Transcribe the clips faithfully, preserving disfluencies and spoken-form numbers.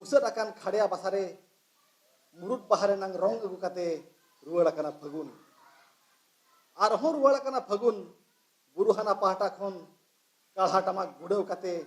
ᱵᱩᱥᱟᱹᱫ ᱟᱠᱟᱱ ᱠᱷᱟᱲᱭᱟ ᱵᱟᱥᱟᱨᱮ ᱢᱩᱨᱩᱫ ᱵᱟᱦᱟ ᱨᱮᱱᱟᱝ ᱨᱚᱝ ᱟᱹᱜᱩ ᱠᱟᱛᱮ ᱨᱩᱣᱟᱹᱲ ᱟᱠᱟᱱᱟ ᱯᱷᱟᱹᱜᱩᱱ᱾ ᱟᱨᱦᱚᱸ ᱨᱩᱣᱟᱹᱲ ᱟᱠᱟᱱᱟ ᱯᱷᱟᱹᱜᱩᱱ, ᱵᱩᱨᱩ ᱦᱟᱱᱟ ᱯᱟᱦᱴᱟ ᱠᱷᱚᱱ ᱠᱟᱲᱦᱟ ᱴᱟᱢᱟᱠ ᱜᱩᱰᱟᱹᱣ ᱠᱟᱛᱮ᱾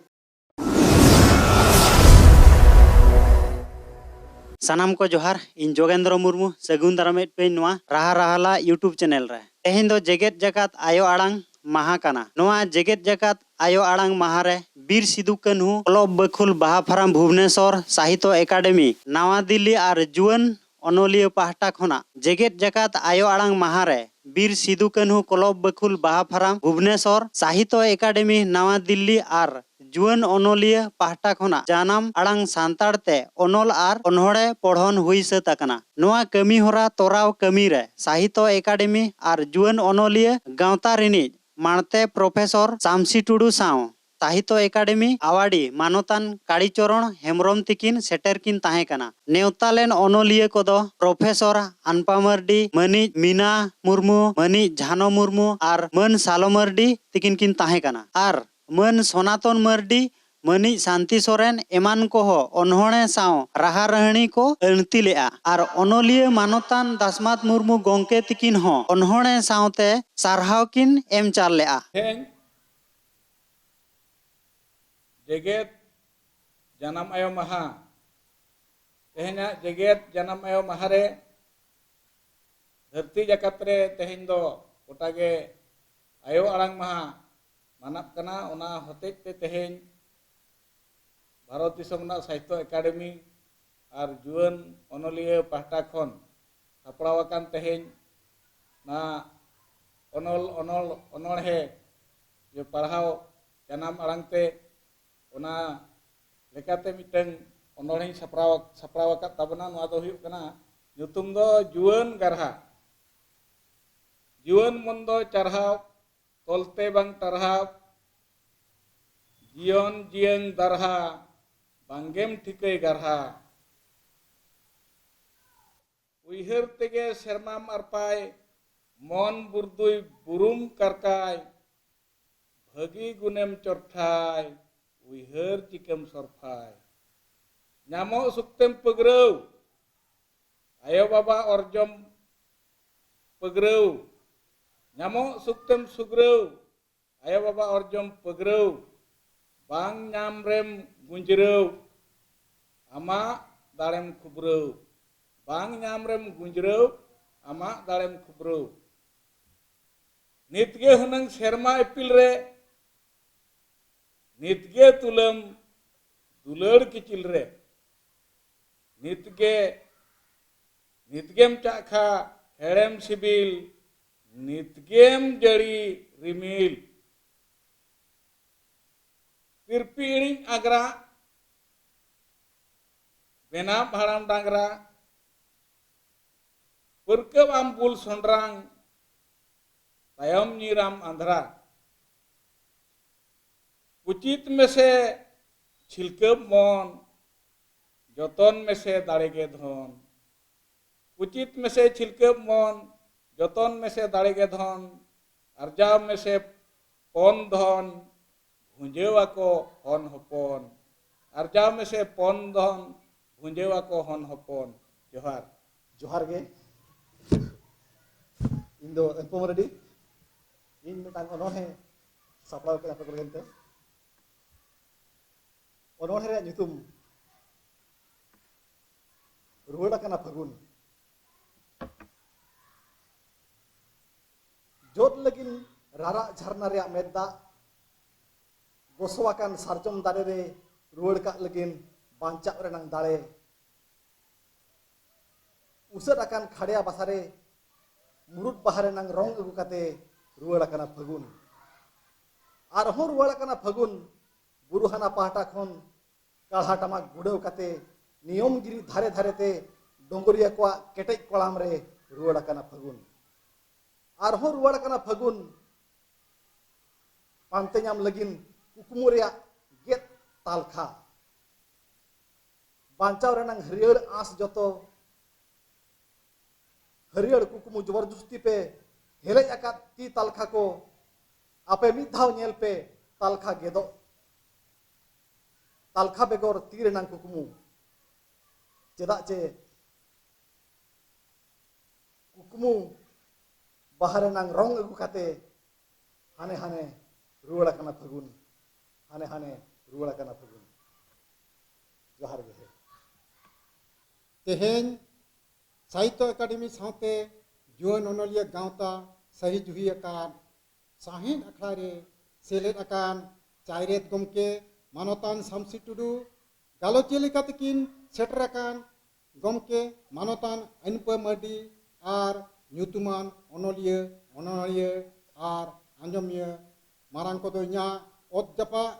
ᱥᱟᱱᱟᱢ ᱠᱚ ᱡᱚᱦᱟᱨ, ᱤᱧ ᱡᱳᱜᱮᱱᱫᱨᱚ ᱢᱩᱨᱢᱩ, ᱥᱟᱹᱜᱩᱱ ᱫᱟᱨᱟᱢᱮᱫ ᱯᱮᱭᱟᱹᱧ ᱱᱚᱣᱟ ᱨᱟᱦᱟ ᱨᱟᱦᱟᱞᱟ YouTube ᱪᱮᱱᱮᱞ ᱨᱮ᱾ ᱛᱮᱦᱮᱧ ᱫᱚ ᱡᱮᱜᱮᱛ ᱡᱟᱠᱟᱛ ᱟᱭᱳ ᱟᱲᱟᱝ ᱢᱟᱦᱟ ᱠᱟᱱᱟ᱾ ᱱᱚᱣᱟ ᱡᱮᱜᱮᱛ ᱡᱟᱠᱟᱛ ᱟᱭᱳ ᱟᱲᱟᱝ ᱢᱟᱦᱟ ᱨᱮ ᱵᱤᱨ ᱥᱤᱫᱩ ᱠᱟᱹᱱᱦᱩ ᱠᱞᱚᱵᱽ ᱵᱟᱹᱠᱷᱩᱞ ᱵᱟᱦᱟ ᱯᱷᱟᱨᱟᱢ ᱵᱷᱩᱵᱽᱱᱮᱥᱚᱨ, ᱥᱟᱦᱤᱛᱚ ᱮᱠᱟᱰᱮᱢᱤ ᱱᱟᱣᱟ ᱫᱤᱞᱞᱤ ᱟᱨ ᱡᱩᱣᱟᱹᱱ ᱚᱱᱚᱞᱤᱭᱟᱹ ᱯᱟᱦᱴᱟ ᱠᱷᱚᱱᱟᱜ ᱡᱮᱜᱮᱛ ᱡᱟᱠᱟᱛ ᱟᱭᱳ ᱟᱲᱟᱝ ᱢᱟᱦᱟ ᱨᱮ ᱵᱤᱨ ᱥᱤᱫᱩ ᱠᱟᱹᱱᱦᱩ ᱠᱞᱚᱵᱽ ᱵᱟᱹᱠᱷᱩᱞ ᱵᱟᱦᱟ ᱯᱷᱟᱨᱟᱢ ᱵᱷᱩᱵᱽᱱᱮᱥᱚᱨ, ᱥᱟᱦᱤᱛᱚ ᱮᱠᱟᱰᱮᱢᱤ ᱱᱟᱣᱟ ᱫᱤᱞᱞᱤ ᱟᱨ ᱡᱩᱣᱟᱹᱱ ᱚᱱᱚᱞᱤᱭᱟᱹ ᱯᱟᱦᱴᱟ ᱠᱷᱚᱱᱟᱜ ᱡᱟᱱᱟᱢ ᱟᱲᱟᱝ ᱥᱟᱱᱛᱟᱲ ᱛᱮ ᱚᱱᱚᱞ ᱟᱨ ᱚᱱᱚᱬᱦᱮ ᱯᱚᱲᱦᱚᱱ ᱦᱩᱭ ᱥᱟᱹᱛ ᱟᱠᱟᱱᱟ᱾ ᱱᱚᱣᱟ ᱠᱟᱹᱢᱤ ᱦᱚᱨᱟ ᱛᱚᱨᱟᱣ ᱠᱟᱹᱢᱤ ᱨᱮ ᱥᱟᱦᱤᱛᱚ ᱮᱠᱟᱰᱮᱢᱤ ᱟᱨ ᱡᱩᱣᱟᱹᱱ ᱚᱱᱚᱞᱤᱭᱟᱹ ᱜᱟᱶᱛᱟ ᱨᱤᱱᱤᱡ ᱢᱟᱬᱛᱮ ᱯᱨᱚᱯᱷᱮᱥᱚᱨ ᱥᱟᱢᱥᱤ ᱴᱩᱰᱩ ᱥᱟᱶ ᱥᱟᱦᱤᱛᱚ ᱮᱠᱟᱰᱮᱢᱤ ᱟᱣᱟᱨᱰᱤ ᱢᱟᱱᱚᱛᱟᱱ ᱠᱟᱲᱤᱪᱚᱨᱚᱬ ᱦᱮᱢᱵᱽᱨᱚᱢ ᱛᱤᱠᱤᱱ ᱥᱮᱴᱮᱨ ᱠᱤᱱ ᱛᱟᱦᱮᱸ ᱠᱟᱱᱟ᱾ ᱱᱮᱣᱛᱟ ᱞᱮᱱ ᱚᱱᱚᱞᱤᱭᱟᱹ ᱠᱚᱫᱚ ᱯᱨᱚᱯᱷᱮᱥᱚᱨ ᱟᱱᱯᱟ ᱢᱟᱨᱰᱤ, ᱢᱟᱹᱱᱤᱡ ᱢᱤᱱᱟ ᱢᱩᱨᱢᱩ, ᱢᱟᱹᱱᱤᱡ ᱡᱷᱟᱱᱚ ᱢᱩᱨᱢᱩ ᱟᱨ ᱢᱟᱹᱱ ᱥᱟᱞᱚ ᱢᱟᱨᱰᱤ ᱛᱤᱠᱤᱱ ᱠᱤᱱ ᱛᱟᱦᱮᱸ ᱠᱟᱱᱟ᱾ ᱟᱨ ᱢᱟᱹᱱ ᱥᱚᱱᱟᱛᱚᱱ ᱢᱟᱨᱰᱤ, ᱢᱟᱹᱱᱤᱡ ᱥᱟᱱᱛᱤ ᱥᱚᱨᱮᱱ ᱮᱢᱟᱱ ᱠᱚᱦᱚᱸ ᱚᱱᱚᱬᱦᱮ ᱥᱟᱶ ᱨᱟᱦᱟ ᱨᱟᱹᱦᱟᱹᱲᱤ ᱠᱚ ᱟᱹᱬᱛᱤ ᱞᱮᱫᱼᱟ᱾ ᱟᱨ ᱚᱱᱚᱞᱤᱭᱟᱹ ᱢᱟᱱᱚᱛᱟᱱ ᱫᱟᱥᱢᱟᱛ ᱢᱩᱨᱢᱩ ᱜᱚᱢᱠᱮ ᱛᱤᱠᱤᱱ ᱦᱚᱸ ᱚᱱᱚᱬᱦᱮ ᱥᱟᱶᱛᱮ ᱥᱟᱨᱦᱟᱣ ᱠᱤᱱ ᱮᱢ ᱪᱟᱞ ᱞᱮᱫᱼᱟ᱾ ᱛᱮᱦᱮᱧ ᱡᱮᱜᱮᱛ ᱡᱟᱱᱟᱢ ᱟᱭᱳ ᱢᱟᱦᱟ, ᱛᱮᱦᱮᱧᱟᱜ ᱡᱮᱜᱮᱛ ᱡᱟᱱᱟᱢ ᱟᱭᱳ ᱢᱟᱦᱟ ᱨᱮ ᱫᱷᱟᱹᱨᱛᱤ ᱡᱟᱠᱟᱛ ᱨᱮ ᱛᱮᱦᱮᱧ ᱫᱚ ᱜᱚᱴᱟ ᱜᱮ ᱟᱭᱳ ᱟᱲᱟᱝ ᱢᱟᱦᱟ ᱢᱟᱱᱟᱜ ᱠᱟᱱᱟ᱾ ᱚᱱᱟ ᱦᱚᱛᱮᱡ ᱛᱮ ᱛᱮᱦᱮᱧ ᱵᱷᱟᱨᱚᱛ ᱫᱤᱥᱚᱢ ᱨᱮᱱᱟᱜ ᱥᱟᱦᱤᱛᱛᱚ ᱮᱠᱟᱰᱮᱢᱤ ᱟᱨ ᱡᱩᱣᱟᱹᱱ ᱚᱱᱚᱞᱤᱭᱟᱹ ᱯᱟᱦᱴᱟ ᱠᱷᱚᱱ ᱥᱟᱯᱲᱟᱣ ᱟᱠᱟᱱ ᱛᱮᱦᱮᱧ ᱱᱚᱣᱟ ᱚᱱᱚᱞ, ᱚᱱᱚᱞ, ᱚᱱᱚᱬᱦᱮ ᱡᱮ ᱯᱟᱲᱦᱟᱣ ᱡᱟᱱᱟᱢ ᱟᱲᱟᱝ ᱛᱮ, ᱚᱱᱟ ᱞᱮᱠᱟᱛᱮ ᱢᱤᱫᱴᱟᱝ ᱚᱱᱚᱬᱦᱮᱧ ᱥᱟᱯᱲᱟᱣ, ᱥᱟᱯᱲᱟᱣ ᱟᱠᱟᱫ ᱛᱟᱵᱚᱱᱟ᱾ ᱱᱚᱣᱟ ᱫᱚ ᱦᱩᱭᱩᱜ ᱠᱟᱱᱟ, ᱧᱩᱛᱩᱢ ᱫᱚ ᱡᱩᱣᱟᱹᱱ ᱜᱟᱨᱦᱟ᱾ ᱡᱩᱣᱟᱹᱱ ᱢᱚᱱ ᱫᱚ ᱪᱟᱨᱦᱟᱣ, ᱛᱚᱞᱛᱮ ᱵᱟᱝ ᱴᱟᱨᱦᱟᱣ᱾ ᱡᱤᱭᱚᱱ ᱡᱤᱭᱟᱹᱝ ᱫᱟᱨᱦᱟ, ᱵᱟᱝᱜᱮᱢ ᱴᱷᱤᱠᱟᱹᱭ ᱜᱟᱨᱦᱟ᱾ ᱩᱭᱦᱟᱹᱨ ᱛᱮᱜᱮ ᱥᱮᱨᱢᱟᱢ ᱟᱨᱯᱟᱭ, ᱢᱚᱱ ᱵᱩᱨᱫᱩᱭ ᱵᱩᱨᱩᱢ ᱠᱟᱨᱠᱟᱭ᱾ ᱵᱷᱟᱹᱜᱤ ᱜᱩᱱᱮᱢ ᱪᱚᱨᱴᱷᱟᱭ, ᱩᱭᱦᱟᱹᱨ ᱪᱤᱠᱟᱹᱢ ᱥᱚᱨᱯᱷᱟᱭ᱾ ᱧᱟᱢᱚᱜ ᱥᱩᱠᱛᱮᱢ ᱯᱟᱹᱜᱽᱨᱟᱹᱣ, ᱟᱭᱳ ᱵᱟᱵᱟ ᱚᱨᱡᱚᱢ ᱯᱟᱹᱜᱽᱨᱟᱹᱣ᱾ ᱧᱟᱢᱚᱜ ᱥᱩᱠᱛᱮᱢ ᱥᱩᱜᱽᱨᱟᱹᱣ, ᱟᱭᱳ ᱵᱟᱵᱟ ᱚᱨᱡᱚᱢ ᱯᱟᱹᱜᱽᱨᱟᱹᱣ᱾ ᱵᱟᱝ ᱧᱟᱢ ᱨᱮᱢ ᱜᱩᱸᱡᱨᱟᱹᱣ, ᱟᱢᱟᱜ ᱫᱟᱲᱮᱢ ᱠᱷᱩᱵᱽᱨᱟᱹᱣ᱾ ᱵᱟᱝ ᱧᱟᱢ ᱨᱮᱢ ᱜᱩᱸᱡᱨᱟᱹᱣ, ᱟᱢᱟᱜ ᱫᱟᱲᱮᱢ ᱠᱷᱩᱵᱽᱨᱟᱹᱣ᱾ ᱱᱤᱛᱜᱮ ᱦᱩᱱᱟᱹᱝ ᱥᱮᱨᱢᱟ ᱤᱯᱤᱞ ᱨᱮ, ᱱᱤᱛᱜᱮ ᱛᱩᱞᱟᱹᱢ ᱫᱩᱞᱟᱹᱲ ᱠᱤᱪᱤᱞ ᱨᱮ᱾ ᱱᱤᱛᱜᱮ, ᱱᱤᱛᱜᱮᱢ ᱪᱟᱜ ᱠᱷᱟ ᱦᱮᱲᱮᱢ ᱥᱤᱵᱤᱞ, ᱱᱤᱛᱜᱮᱢ ᱡᱟᱹᱲᱤ ᱨᱤᱢᱤᱞ᱾ ᱛᱤᱨᱯᱤ ᱤᱲᱤᱧ ᱟᱜᱽᱨᱟ, ᱵᱮᱱᱟᱣ ᱦᱟᱲᱟᱢ ᱰᱟᱝᱨᱟ, ᱯᱟᱹᱨᱠᱟᱹᱣ ᱟᱢ ᱵᱩᱞ ᱥᱚᱸᱰᱨᱟᱝ, ᱛᱟᱭᱚᱢ ᱧᱤᱨᱟᱢ ᱟᱸᱫᱷᱨᱟ᱾ ᱠᱩᱪᱤᱛ ᱢᱮᱥᱮ ᱪᱷᱤᱞᱠᱟᱹᱵ ᱢᱚᱱ, ᱡᱚᱛᱚᱱ ᱢᱮᱥᱮ ᱫᱟᱲᱮ ᱜᱮ ᱫᱷᱚᱱ᱾ ᱠᱩᱪᱤᱛ ᱢᱮᱥᱮ ᱪᱷᱤᱞᱠᱟᱹᱵ ᱢᱚᱱ, ᱡᱚᱛᱚᱱ ᱢᱮᱥᱮ ᱫᱟᱲᱮ ᱜᱮ ᱫᱷᱚᱱ᱾ ᱟᱨᱡᱟᱣ ᱢᱮᱥᱮ ᱯᱚᱱ ᱫᱷᱚᱱ, ᱵᱷᱩᱸᱡᱟᱹᱣ ᱟᱠᱚ ᱦᱚᱱ ᱦᱚᱯᱚᱱ᱾ ᱟᱨᱡᱟᱣ ᱢᱮᱥᱮ ᱯᱚᱱ ᱫᱷᱚᱱ, ᱵᱷᱩᱸᱡᱟᱹᱣ ᱟᱠᱚ ᱦᱚᱱ ᱦᱚᱯᱚᱱ᱾ ᱡᱚᱦᱟᱨ᱾ ᱡᱚᱦᱟᱨ ᱜᱮ᱾ ᱤᱧ ᱫᱚ ᱟᱹᱱᱯᱩ ᱢᱟᱨᱰᱤ᱾ ᱤᱧ ᱢᱤᱫᱴᱟᱝ ᱚᱱᱚᱬᱦᱮ ᱥᱟᱯᱲᱟᱣ ᱠᱮᱫᱟ ᱟᱯᱮ ᱠᱚ ᱞᱟᱹᱜᱤᱫ ᱛᱮ᱾ ᱚᱱᱚᱬᱦᱮ ᱨᱮᱭᱟᱜ ᱧᱩᱛᱩᱢ ᱨᱩᱣᱟᱹᱲ ᱟᱠᱟᱱᱟ ᱯᱷᱟᱹᱜᱩᱱ᱾ ᱡᱚᱫ ᱞᱟᱹᱜᱤᱫ ᱨᱟᱨᱟᱜ ᱡᱷᱟᱨᱱᱟ ᱨᱮᱭᱟᱜ ᱢᱮᱫ ᱫᱟᱜ, ᱜᱚᱥᱚ ᱟᱠᱟᱱ ᱥᱟᱨᱡᱚᱢ ᱫᱟᱨᱮ ᱨᱮ ᱨᱩᱣᱟᱹᱲ ᱠᱟᱜ ᱞᱟᱹᱜᱤᱫ ᱵᱟᱧᱪᱟᱣ ᱨᱮᱱᱟᱝ ᱫᱟᱲᱮ, ᱩᱥᱟᱹᱫ ᱟᱠᱟᱱ ᱠᱷᱟᱲᱭᱟ ᱵᱟᱥᱟ ᱨᱮ ᱢᱩᱨᱩᱫ ᱵᱟᱦᱟ ᱨᱮᱱᱟᱝ ᱨᱚᱝ ᱟᱹᱜᱩ ᱠᱟᱛᱮ ᱨᱩᱣᱟᱹᱲ ᱟᱠᱟᱱᱟ ᱯᱷᱟᱹᱜᱩᱱ᱾ ᱟᱨᱦᱚᱸ ᱨᱩᱣᱟᱹᱲ ᱟᱠᱟᱱᱟ ᱯᱷᱟᱹᱜᱩᱱ, ᱵᱩᱨᱩ ᱦᱟᱱᱟ ᱯᱟᱦᱴᱟ ᱠᱷᱚᱱ ᱠᱟᱲᱦᱟ ᱴᱟᱢᱟᱠ ᱜᱩᱰᱟᱹᱣ ᱠᱟᱛᱮ ᱱᱤᱭᱚᱢ ᱜᱤᱨᱤ ᱫᱷᱟᱨᱮ ᱫᱷᱟᱨᱮ ᱛᱮ ᱰᱚᱸᱜᱚᱨᱤᱭᱟᱹ ᱠᱚᱣᱟᱜ ᱠᱮᱴᱮᱡ ᱠᱚᱲᱟᱢ ᱨᱮ ᱨᱩᱣᱟᱹᱲ ᱟᱠᱟᱱᱟ ᱯᱷᱟᱹᱜᱩᱱ᱾ ᱟᱨᱦᱚᱸ ᱨᱩᱣᱟᱹᱲ ᱟᱠᱟᱱᱟ ᱯᱷᱟᱹᱜᱩᱱ, ᱯᱟᱱᱛᱮ ᱧᱟᱢ ᱞᱟᱹᱜᱤᱫ ᱠᱩᱠᱢᱩ ᱨᱮᱭᱟᱜ ᱜᱮᱫ ᱛᱟᱞᱠᱷᱟ᱾ ᱵᱟᱧᱪᱟᱣ ᱨᱮᱱᱟᱝ ᱦᱟᱹᱨᱭᱟᱹᱲ ᱟᱸᱥ ᱡᱚᱛᱚ, ᱦᱟᱹᱨᱭᱟᱹᱲ ᱠᱩᱠᱢᱩ ᱡᱚᱵᱚᱨ ᱡᱩᱥᱛᱤ ᱯᱮ ᱦᱮᱞᱮᱡ ᱟᱠᱟᱫ ᱛᱤ ᱛᱟᱞᱠᱷᱟ ᱠᱚ, ᱟᱯᱮ ᱢᱤᱫ ᱫᱷᱟᱣ ᱧᱮᱞ ᱯᱮ ᱛᱟᱞᱠᱷᱟ ᱜᱮᱫᱚᱜ᱾ ᱛᱟᱞᱠᱷᱟ ᱵᱮᱜᱚᱨ ᱛᱤ ᱨᱮᱱᱟᱝ ᱠᱩᱠᱢᱩ᱾ ᱪᱮᱫᱟᱜ ᱪᱮ ᱠᱩᱠᱢᱩ ᱵᱟᱦᱟ ᱨᱮᱱᱟᱝ ᱨᱚᱝ ᱟᱹᱜᱩ ᱠᱟᱛᱮ ᱦᱟᱱᱮ ᱦᱟᱱᱮ ᱨᱩᱣᱟᱹᱲ ᱟᱠᱟᱱᱟ ᱯᱷᱟᱹᱜᱩᱱ, ᱦᱟᱱᱮ ᱦᱟᱱᱮ ᱨᱩᱣᱟᱹᱲ ᱟᱠᱟᱱᱟ ᱯᱷᱟᱹᱜᱩᱱ᱾ ᱡᱚᱦᱟᱨ ᱜᱮ᱾ ᱛᱮᱦᱮᱧ ᱥᱟᱦᱤᱛᱛᱚ ᱮᱠᱟᱰᱮᱢᱤ ᱥᱟᱶᱛᱮ ᱡᱩᱣᱟᱹᱱ ᱚᱱᱚᱞᱤᱭᱟᱹ ᱜᱟᱶᱛᱟ ᱥᱟᱹᱦᱤ ᱡᱩᱦᱤ ᱟᱠᱟᱱ ᱥᱟᱶᱦᱮᱫ ᱟᱠᱷᱲᱟ ᱨᱮ ᱥᱮᱞᱮᱫ ᱟᱠᱟᱱ ᱪᱟᱭᱨᱮᱛ ᱜᱚᱢᱠᱮ ᱢᱟᱱᱚᱛᱟᱱ ᱥᱟᱢᱥᱤ ᱴᱩᱰᱩ, ᱜᱟᱞᱚᱪᱤᱭᱟᱹ ᱞᱮᱠᱟᱛᱮ ᱠᱤᱱ ᱥᱮᱴᱮᱨ ᱟᱠᱟᱱ ᱜᱚᱢᱠᱮ ᱢᱟᱱᱚᱛᱟᱱ ᱟᱹᱱᱯᱟᱹ ᱢᱟᱹᱨᱰᱤ ᱟᱨ ᱧᱩᱛᱩᱢᱟᱱ ᱚᱱᱚᱞᱤᱭᱟᱹ, ᱚᱱᱚᱬᱦᱤᱭᱟᱹ ᱟᱨ ᱟᱸᱡᱚᱢᱤᱭᱟᱹ, ᱢᱟᱨᱟᱝ ᱠᱚᱫᱚ ᱤᱧᱟᱹᱜ ᱚᱛ ᱡᱟᱯᱟᱜ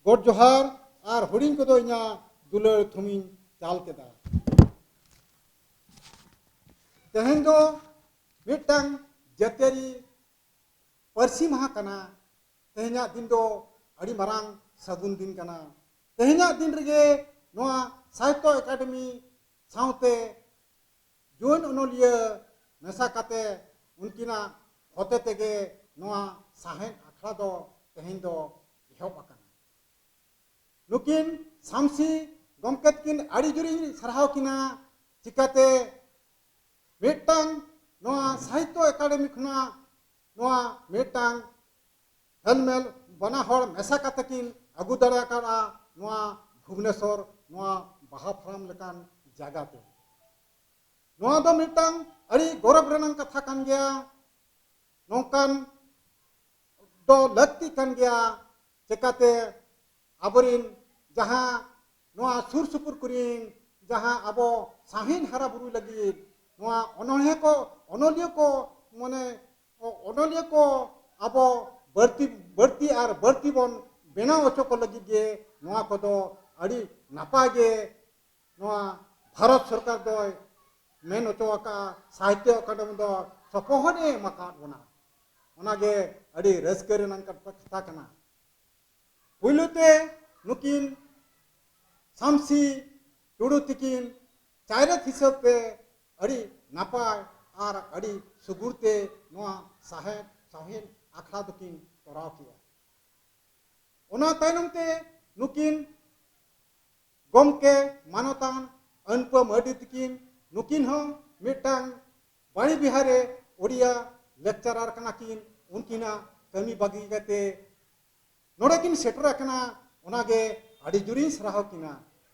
ᱜᱚᱰ ᱡᱚᱦᱟᱨ ᱟᱨ ᱦᱩᱰᱤᱧ ᱠᱚᱫᱚ ᱤᱧᱟᱹᱜ ᱫᱩᱞᱟᱹᱲ ᱛᱷᱩᱢᱤᱧ ᱪᱟᱞ ᱠᱮᱫᱟ᱾ ᱛᱮᱦᱮᱧ ᱫᱚ ᱢᱤᱫᱴᱟᱝ ᱡᱟᱹᱛᱤᱭᱟᱹᱨᱤ ᱯᱟᱹᱨᱥᱤ ᱢᱟᱦᱟ ᱠᱟᱱᱟ᱾ ᱛᱮᱦᱮᱧᱟᱜ ᱫᱤᱱ ᱫᱚ ᱟᱹᱰᱤ ᱢᱟᱨᱟᱝ ᱥᱟᱹᱜᱩᱱ ᱫᱤᱱ ᱠᱟᱱᱟ᱾ ᱛᱮᱦᱮᱧᱟᱜ ᱫᱤᱱ ᱨᱮᱜᱮ ᱱᱚᱣᱟ ᱥᱟᱦᱤᱛᱛᱚ ᱮᱠᱟᱰᱮᱢᱤ ᱥᱟᱶᱛᱮ ᱡᱩᱣᱟᱹᱱ ᱚᱱᱚᱞᱤᱭᱟᱹ ᱢᱮᱥᱟ ᱠᱟᱛᱮ ᱩᱱᱠᱤᱱᱟᱜ ᱦᱚᱛᱮ ᱛᱮᱜᱮ ᱱᱚᱣᱟ ᱥᱟᱶᱦᱮᱫ ᱟᱠᱷᱲᱟ ᱫᱚ ᱛᱮᱦᱮᱧ ᱫᱚ ᱮᱦᱚᱵ ᱟᱠᱟᱱᱟ᱾ ᱱᱩᱠᱤᱱ ᱥᱟᱢᱥᱤ ᱜᱚᱢᱠᱮ ᱛᱟᱹᱠᱤᱱ ᱟᱹᱰᱤ ᱡᱳᱨᱤᱧ ᱥᱟᱨᱦᱟᱣ ᱠᱤᱱᱟ᱾ ᱪᱤᱠᱟᱹᱛᱮ ᱢᱤᱫᱴᱟᱝ ᱱᱚᱣᱟ ᱥᱟᱦᱤᱛᱛᱚ ᱮᱠᱟᱰᱮᱢᱤ ᱠᱷᱚᱱᱟᱜ ᱱᱚᱣᱟ ᱢᱤᱫᱴᱟᱝ ᱦᱮᱞᱢᱮᱞ ᱵᱟᱱᱟ ᱦᱚᱲ ᱢᱮᱥᱟ ᱠᱟᱛᱮ ᱠᱤᱱ ᱟᱹᱜᱩ ᱫᱟᱲᱮ ᱟᱠᱟᱫᱼᱟ ᱱᱚᱣᱟ ᱵᱷᱩᱵᱽᱱᱮᱥᱚᱨ, ᱱᱚᱣᱟ ᱵᱟᱦᱟ ᱯᱷᱟᱨᱟᱢ ᱞᱮᱠᱟᱱ ᱡᱟᱭᱜᱟ ᱛᱮ᱾ ᱱᱚᱣᱟ ᱫᱚ ᱢᱤᱫᱴᱟᱝ ᱟᱹᱰᱤ ᱜᱚᱨᱚᱵᱽ ᱨᱮᱱᱟᱜ ᱠᱟᱛᱷᱟ ᱠᱟᱱ ᱜᱮᱭᱟ᱾ ᱱᱚᱝᱠᱟᱱ ᱫᱚ ᱞᱟᱹᱠᱛᱤ ᱠᱟᱱ ᱜᱮᱭᱟ᱾ ᱪᱮᱠᱟᱛᱮ ᱟᱵᱚᱨᱤᱱ ᱡᱟᱦᱟᱸ ᱱᱚᱣᱟ ᱥᱩᱨ ᱥᱩᱯᱩᱨ ᱠᱚᱨᱮᱱ ᱡᱟᱦᱟᱸ ᱟᱵᱚ ᱥᱟᱶᱦᱮᱫ ᱦᱟᱨᱟ ᱵᱩᱨᱩᱭ ᱞᱟᱹᱜᱤᱫ ᱱᱚᱣᱟ ᱚᱱᱚᱬᱦᱮ ᱠᱚ, ᱚᱱᱚᱞᱤᱭᱟᱹ ᱠᱚ ᱢᱟᱱᱮ ᱚᱱᱚᱞᱤᱭᱟᱹ ᱠᱚ ᱟᱵᱚ ᱵᱟᱹᱲᱛᱤ, ᱵᱟᱹᱲᱛᱤ ᱟᱨ ᱵᱟᱹᱲᱛᱤ ᱵᱚᱱ ᱵᱮᱱᱟᱣ ᱦᱚᱪᱚ ᱠᱚ ᱞᱟᱹᱜᱤᱫ ᱜᱮ ᱱᱚᱣᱟ ᱠᱚᱫᱚ ᱟᱹᱰᱤ ᱱᱟᱯᱟᱭ ᱜᱮ ᱱᱚᱣᱟ ᱵᱷᱟᱨᱚᱛ ᱥᱚᱨᱠᱟᱨ ᱫᱚᱭ ᱢᱮᱱ ᱦᱚᱪᱚ ᱟᱠᱟᱫᱼᱟ, ᱥᱟᱦᱤᱛᱛᱚ ᱮᱠᱟᱰᱮᱢᱤ ᱫᱚ ᱥᱚᱯᱚᱦᱚᱫ ᱮ ᱮᱢ ᱟᱠᱟᱫ ᱵᱚᱱᱟ᱾ ᱚᱱᱟᱜᱮ ᱟᱹᱰᱤ ᱨᱟᱹᱥᱠᱟᱹ ᱨᱮᱱᱟᱜ ᱠᱟᱛᱷᱟ ᱠᱟᱱᱟ᱾ ᱯᱩᱭᱞᱩ ᱛᱮ ᱱᱩᱠᱤᱱ ᱥᱟᱢᱥᱤ ᱴᱩᱰᱩ ᱛᱤᱠᱤᱱ ᱪᱟᱭᱨᱮᱛ ᱦᱤᱥᱟᱹᱵ ᱛᱮ ᱟᱹᱰᱤ ᱱᱟᱯᱟᱭ ᱟᱨ ᱟᱹᱰᱤ ᱥᱩᱜᱩᱲ ᱛᱮ ᱱᱚᱣᱟ ᱥᱟᱶᱦᱮᱫ, ᱥᱟᱶᱦᱮᱫ ᱟᱠᱷᱲᱟ ᱫᱚᱠᱤᱱ ᱛᱚᱨᱟᱣ ᱠᱮᱜᱼᱟ᱾ ᱚᱱᱟ ᱛᱟᱭᱱᱚᱢ ᱛᱮ ᱱᱩᱠᱤᱱ ᱜᱚᱢᱠᱮ ᱢᱟᱱᱚᱛᱟᱱ ᱟᱹᱱᱯᱩᱣᱟ ᱢᱟᱹᱨᱰᱤ ᱛᱟᱹᱠᱤᱱ, ᱱᱩᱠᱤᱱ ᱦᱚᱸ ᱢᱤᱫᱴᱟᱝ ᱵᱟᱬᱤ ᱵᱤᱦᱟᱨ ᱨᱮ ᱳᱰᱤᱭᱟ lecturer ᱠᱟᱱᱟ ᱠᱤᱱ᱾ ᱩᱱᱠᱤᱱᱟᱜ ᱠᱟᱹᱢᱤ ᱵᱟᱹᱜᱤ ᱠᱟᱛᱮ ᱱᱚᱰᱮ ᱠᱤᱱ ᱥᱮᱴᱮᱨ ᱟᱠᱟᱱᱟ, ᱚᱱᱟᱜᱮ ᱟᱹᱰᱤ ᱡᱳᱨᱤᱧ ᱥᱟᱨᱦᱟᱣ ᱠᱤᱱᱟ᱾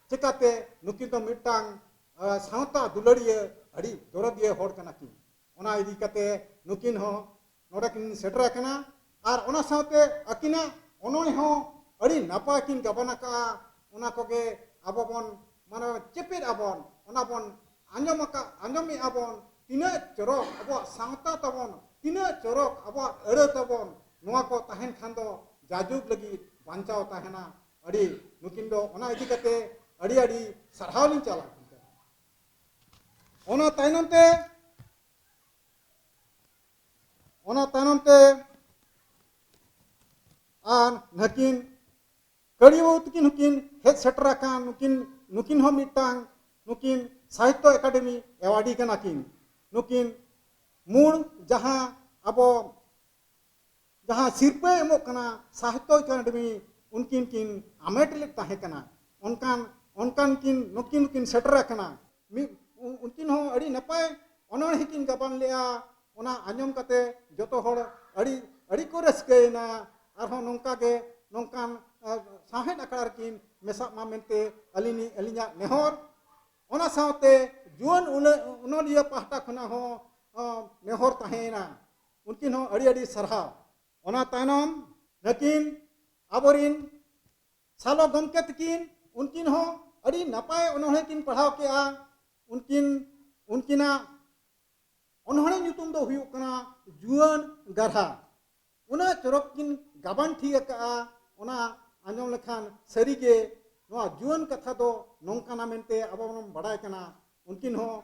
ᱪᱮᱠᱟᱛᱮ ᱱᱩᱠᱤᱱ ᱫᱚ ᱢᱤᱫᱴᱟᱝ, ᱟ, ᱥᱟᱶᱛᱟ ᱫᱩᱞᱟᱹᱲᱤᱭᱟᱹ, ᱟᱹᱰᱤ ᱫᱚᱨᱚᱫᱤᱭᱟᱹ ᱦᱚᱲ ᱠᱟᱱᱟ ᱠᱤᱱ᱾ ᱚᱱᱟ ᱤᱫᱤ ᱠᱟᱛᱮ ᱱᱩᱠᱤᱱ ᱦᱚᱸ ᱱᱚᱰᱮ ᱠᱤᱱ ᱥᱮᱴᱮᱨ ᱟᱠᱟᱱᱟ᱾ ᱟᱨ ᱚᱱᱟ ᱥᱟᱶᱛᱮ ᱟᱹᱠᱤᱱᱟᱜ ᱚᱱᱚᱬᱦᱮ ᱦᱚᱸ ᱟᱹᱰᱤ ᱱᱟᱯᱟᱭ ᱠᱤᱱ ᱜᱟᱵᱟᱱ ᱟᱠᱟᱫᱼᱟ᱾ ᱚᱱᱟ ᱠᱚᱜᱮ ᱟᱵᱚ ᱵᱚᱱ, ᱢᱟᱱᱮ, ᱪᱮᱯᱮᱫ ᱟᱵᱚᱱ, ᱚᱱᱟ ᱵᱚᱱ ᱟᱸᱡᱚᱢ ᱟᱠᱟᱫ, ᱟᱸᱡᱚᱢᱮᱫᱼᱟ ᱵᱚᱱ, ᱛᱤᱱᱟᱹᱜ ᱪᱚᱨᱚᱠ ᱟᱵᱚᱣᱟᱜ ᱥᱟᱶᱛᱟ ᱛᱟᱵᱚᱱ, ᱛᱤᱱᱟᱹᱜ ᱪᱚᱨᱚᱠ ᱟᱵᱚᱣᱟᱜ ᱟᱹᱲᱟᱹ ᱛᱟᱵᱚᱱ, ᱱᱚᱣᱟ ᱠᱚ ᱛᱟᱦᱮᱱ ᱠᱷᱟᱱ ᱫᱚ ᱡᱟᱡᱩᱜᱽ ᱞᱟᱹᱜᱤᱫ ᱵᱟᱧᱪᱟᱣ ᱛᱟᱦᱮᱱᱟ᱾ ᱟᱹᱰᱤ, ᱱᱩᱠᱤᱱ ᱫᱚ ᱚᱱᱟ ᱤᱫᱤ ᱠᱟᱛᱮ ᱟᱹᱰᱤ ᱟᱹᱰᱤ ᱥᱟᱨᱦᱟᱣ ᱞᱤᱧ ᱪᱟᱞ ᱟᱹᱠᱤᱱ ᱠᱟᱱᱟ᱾ ᱚᱱᱟ ᱛᱟᱭᱱᱚᱢ ᱛᱮ, ᱚᱱᱟ ᱛᱟᱭᱱᱚᱢ ᱛᱮ ᱟᱨ ᱱᱟᱹᱠᱤᱱ ᱠᱟᱹᱲᱤ ᱵᱟᱹᱵᱩ ᱛᱟᱹᱠᱤᱱ ᱦᱚᱸᱠᱤᱱ ᱦᱮᱡ ᱥᱮᱴᱮᱨ ᱟᱠᱟᱱ, ᱱᱩᱠᱤᱱ, ᱱᱩᱠᱤᱱ ᱦᱚᱸ ᱢᱤᱫᱴᱟᱝ, ᱱᱩᱠᱤᱱ ᱥᱟᱦᱤᱛᱛᱚ ᱮᱠᱟᱰᱮᱢᱤ ᱮᱣᱟᱨᱰᱤ ᱠᱟᱱᱟ ᱠᱤᱱ᱾ ᱱᱩᱠᱤᱱ ᱢᱩᱲ ᱡᱟᱦᱟᱸ ᱟᱵᱚ, ᱡᱟᱦᱟᱸ ᱥᱤᱨᱯᱟᱹᱭ ᱮᱢᱚᱜ ᱠᱟᱱᱟ ᱥᱟᱦᱤᱛᱛᱚ ᱮᱠᱟᱰᱮᱢᱤ, ᱩᱱᱠᱤᱱ ᱠᱤᱱ ᱟᱢᱮᱴ ᱞᱮᱫ ᱛᱟᱦᱮᱸ ᱠᱟᱱᱟ᱾ ᱚᱱᱠᱟᱱ, ᱚᱱᱠᱟᱱ ᱠᱤᱱ, ᱱᱩᱠᱤᱱ ᱠᱤᱱ ᱥᱮᱴᱮᱨ ᱟᱠᱟᱱᱟ᱾ ᱢᱤᱫ, ᱩᱱᱠᱤᱱ ᱦᱚᱸ ᱟᱹᱰᱤ ᱱᱟᱯᱟᱭ ᱚᱱᱚᱬᱦᱮ ᱠᱤᱱ ᱜᱟᱵᱟᱱ ᱞᱮᱫᱼᱟ᱾ ᱚᱱᱟ ᱟᱸᱡᱚᱢ ᱠᱟᱛᱮ ᱡᱚᱛᱚ ᱦᱚᱲ ᱟᱹᱰᱤ, ᱟᱹᱰᱤ ᱠᱚ ᱨᱟᱹᱥᱠᱟᱹᱭᱮᱱᱟ᱾ ᱟᱨᱦᱚᱸ ᱱᱚᱝᱠᱟ ᱜᱮ, ᱱᱚᱝᱠᱟᱱ, ᱟ, ᱥᱟᱶᱦᱮᱫ ᱟᱠᱷᱲᱟ ᱨᱮᱠᱤᱱ ᱢᱮᱥᱟᱜ ᱢᱟ ᱢᱮᱱᱛᱮ ᱟᱹᱞᱤᱧ, ᱟᱹᱞᱤᱧᱟᱜ ᱱᱮᱦᱚᱨ᱾ ᱚᱱᱟ ᱥᱟᱶᱛᱮ ᱡᱩᱣᱟᱹᱱ ᱚᱱᱚ-, ᱚᱱᱚᱞᱤᱭᱟᱹ ᱯᱟᱦᱴᱟ ᱠᱷᱚᱱᱟᱜ ᱦᱚᱸ, ᱟ, ᱱᱮᱦᱚᱨ ᱛᱟᱦᱮᱸᱭᱮᱱᱟ᱾ ᱩᱱᱠᱤᱱ ᱦᱚᱸ ᱟᱹᱰᱤ ᱟᱹᱰᱤ ᱥᱟᱨᱦᱟᱣ᱾ ᱚᱱᱟ ᱛᱟᱭᱱᱚᱢ ᱱᱟᱹᱠᱤᱱ ᱟᱵᱚᱨᱤᱱ ᱥᱟᱞᱚ ᱜᱚᱢᱠᱮ ᱛᱟᱹᱠᱤᱱ, ᱩᱱᱠᱤᱱ ᱦᱚᱸ ᱟᱹᱰᱤ ᱱᱟᱯᱟᱭ ᱚᱱᱚᱬᱦᱮ ᱠᱤᱱ ᱯᱟᱲᱦᱟᱣ ᱠᱮᱜᱼᱟ᱾ ᱩᱱᱠᱤᱱ, ᱩᱱᱠᱤᱱᱟᱜ ᱚᱱᱚᱬᱦᱮ ᱧᱩᱛᱩᱢ ᱫᱚ ᱦᱩᱭᱩᱜ ᱠᱟᱱᱟ ᱡᱩᱣᱟᱹᱱ ᱜᱟᱨᱦᱟ᱾ ᱩᱱᱟᱹᱜ ᱪᱚᱨᱚᱠ ᱠᱤᱱ ᱜᱟᱵᱟᱱ ᱴᱷᱤᱠ ᱟᱠᱟᱫᱼᱟ, ᱚᱱᱟ ᱟᱸᱡᱚᱢ ᱞᱮᱠᱷᱟᱱ ᱥᱟᱹᱨᱤᱜᱮ ᱱᱚᱣᱟ ᱡᱩᱣᱟᱹᱱ ᱠᱟᱛᱷᱟ ᱫᱚ ᱱᱚᱝᱠᱟᱱᱟ ᱢᱮᱱᱛᱮ ᱟᱵᱚ ᱵᱚᱱ ᱵᱟᱲᱟᱭ ᱠᱟᱱᱟ᱾ ᱩᱱᱠᱤᱱ ᱦᱚᱸ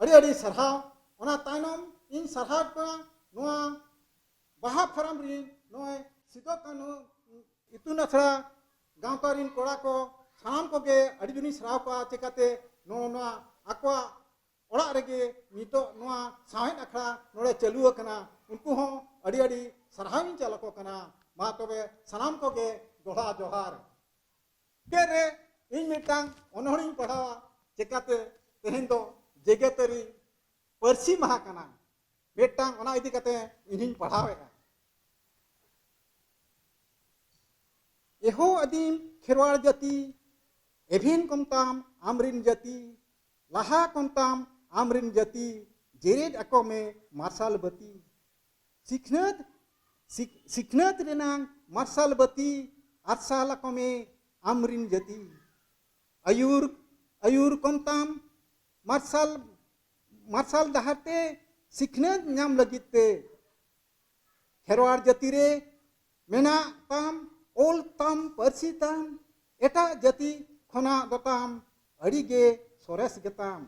ᱟᱹᱰᱤ ᱟᱹᱰᱤ ᱥᱟᱨᱦᱟᱣ᱾ ᱚᱱᱟ ᱛᱟᱭᱱᱚᱢ ᱤᱧ ᱥᱟᱨᱦᱟᱣ ᱠᱚᱣᱟ ᱱᱚᱣᱟ ᱵᱟᱦᱟ ᱯᱷᱟᱨᱟᱢ ᱨᱤᱱ ᱱᱚᱜᱼᱚᱭ ᱥᱤᱫᱩ ᱠᱟᱹᱱᱦᱩ ᱤᱛᱩᱱ ᱟᱥᱲᱟ ᱜᱟᱶᱛᱟ ᱨᱤᱱ ᱠᱚᱲᱟ ᱠᱚ ᱥᱟᱱᱟᱢ ᱠᱚᱜᱮ ᱟᱹᱰᱤ ᱡᱳᱨᱤᱧ ᱥᱟᱨᱦᱟᱣ ᱠᱚᱣᱟ᱾ ᱪᱮᱠᱟᱛᱮ ᱱᱚᱜᱼᱚ ᱱᱚᱣᱟ ᱟᱠᱚᱣᱟᱜ ᱚᱲᱟᱜ ᱨᱮᱜᱮ ᱱᱤᱛᱚᱜ ᱱᱚᱣᱟ ᱥᱟᱶᱦᱮᱫ ᱟᱠᱷᱲᱟ ᱱᱚᱰᱮ ᱪᱟᱹᱞᱩ ᱟᱠᱟᱱᱟ, ᱩᱱᱠᱩ ᱦᱚᱸ ᱟᱹᱰᱤ ᱟᱹᱰᱤ ᱥᱟᱨᱦᱟᱣᱤᱧ ᱪᱟᱞ ᱟᱠᱚ ᱠᱟᱱᱟ᱾ ᱢᱟ ᱛᱚᱵᱮ ᱥᱟᱱᱟᱢ ᱠᱚᱜᱮ ᱫᱚᱦᱲᱟ ᱡᱚᱦᱟᱨ᱾ ᱢᱩᱪᱟᱹᱫ ᱨᱮ ᱤᱧ ᱢᱤᱫᱴᱟᱝ ᱚᱱᱚᱬᱦᱮᱧ ᱯᱟᱲᱦᱟᱣᱟ᱾ ᱪᱮᱠᱟᱛᱮ ᱛᱮᱦᱮᱧ ᱫᱚ ᱡᱮᱜᱮᱛᱟᱹᱨᱤ ᱯᱟᱹᱨᱥᱤ ᱢᱟᱦᱟ ᱠᱟᱱᱟ, ᱢᱤᱫᱴᱟᱝ ᱚᱱᱟ ᱤᱫᱤ ᱠᱟᱛᱮ ᱤᱧᱤᱧ ᱯᱟᱲᱦᱟᱣᱮᱫᱼᱟ᱾ ᱮᱦᱳ ᱟᱹᱫᱤᱢ ᱠᱷᱮᱨᱣᱟᱲ ᱡᱟᱹᱛᱤ, ᱮᱵᱷᱮᱱ ᱠᱚᱢ ᱛᱟᱢ ᱟᱢᱨᱤᱱ ᱡᱟᱹᱛᱤ, ᱞᱟᱦᱟ ᱠᱚᱢ ᱛᱟᱢ ᱟᱢᱨᱤᱱ ᱡᱟᱹᱛᱤ, ᱡᱮᱨᱮᱫ ᱟᱠᱚ ᱢᱮ ᱢᱟᱨᱥᱟᱞ ᱵᱟᱹᱛᱤ᱾ ᱥᱤᱠᱷᱱᱟᱹᱛ, ᱥᱤᱠ-, ᱥᱤᱠᱷᱱᱟᱹᱛ ᱨᱮᱱᱟᱝ ᱢᱟᱨᱥᱟᱞ ᱵᱟᱹᱛᱤ ᱟᱨᱥᱟᱞ ᱟᱠᱚ ᱢᱮ ᱟᱢᱨᱤᱱ ᱡᱟᱹᱛᱤ᱾ ᱟᱹᱭᱩᱨ, ᱟᱹᱭᱩᱨ ᱠᱚᱢ ᱛᱟᱢ ᱢᱟᱨᱥᱟᱞ, ᱢᱟᱨᱥᱟᱞ ᱰᱟᱦᱟᱨ ᱛᱮ ᱥᱤᱠᱷᱱᱟᱹᱛ ᱧᱟᱢ ᱞᱟᱹᱜᱤᱫ ᱛᱮ᱾ ᱠᱷᱮᱨᱣᱟᱲ ᱡᱟᱹᱛᱤ ᱨᱮ ᱢᱮᱱᱟᱜ ᱛᱟᱢ ᱚᱞ ᱛᱟᱢ ᱯᱟᱹᱨᱥᱤ ᱛᱟᱢ, ᱮᱴᱟᱜ ᱡᱟᱹᱛᱤ ᱠᱷᱚᱱᱟᱜ ᱫᱚ ᱛᱟᱢ ᱟᱹᱰᱤ ᱜᱮ ᱥᱚᱨᱮᱥ ᱜᱮᱛᱟᱢ᱾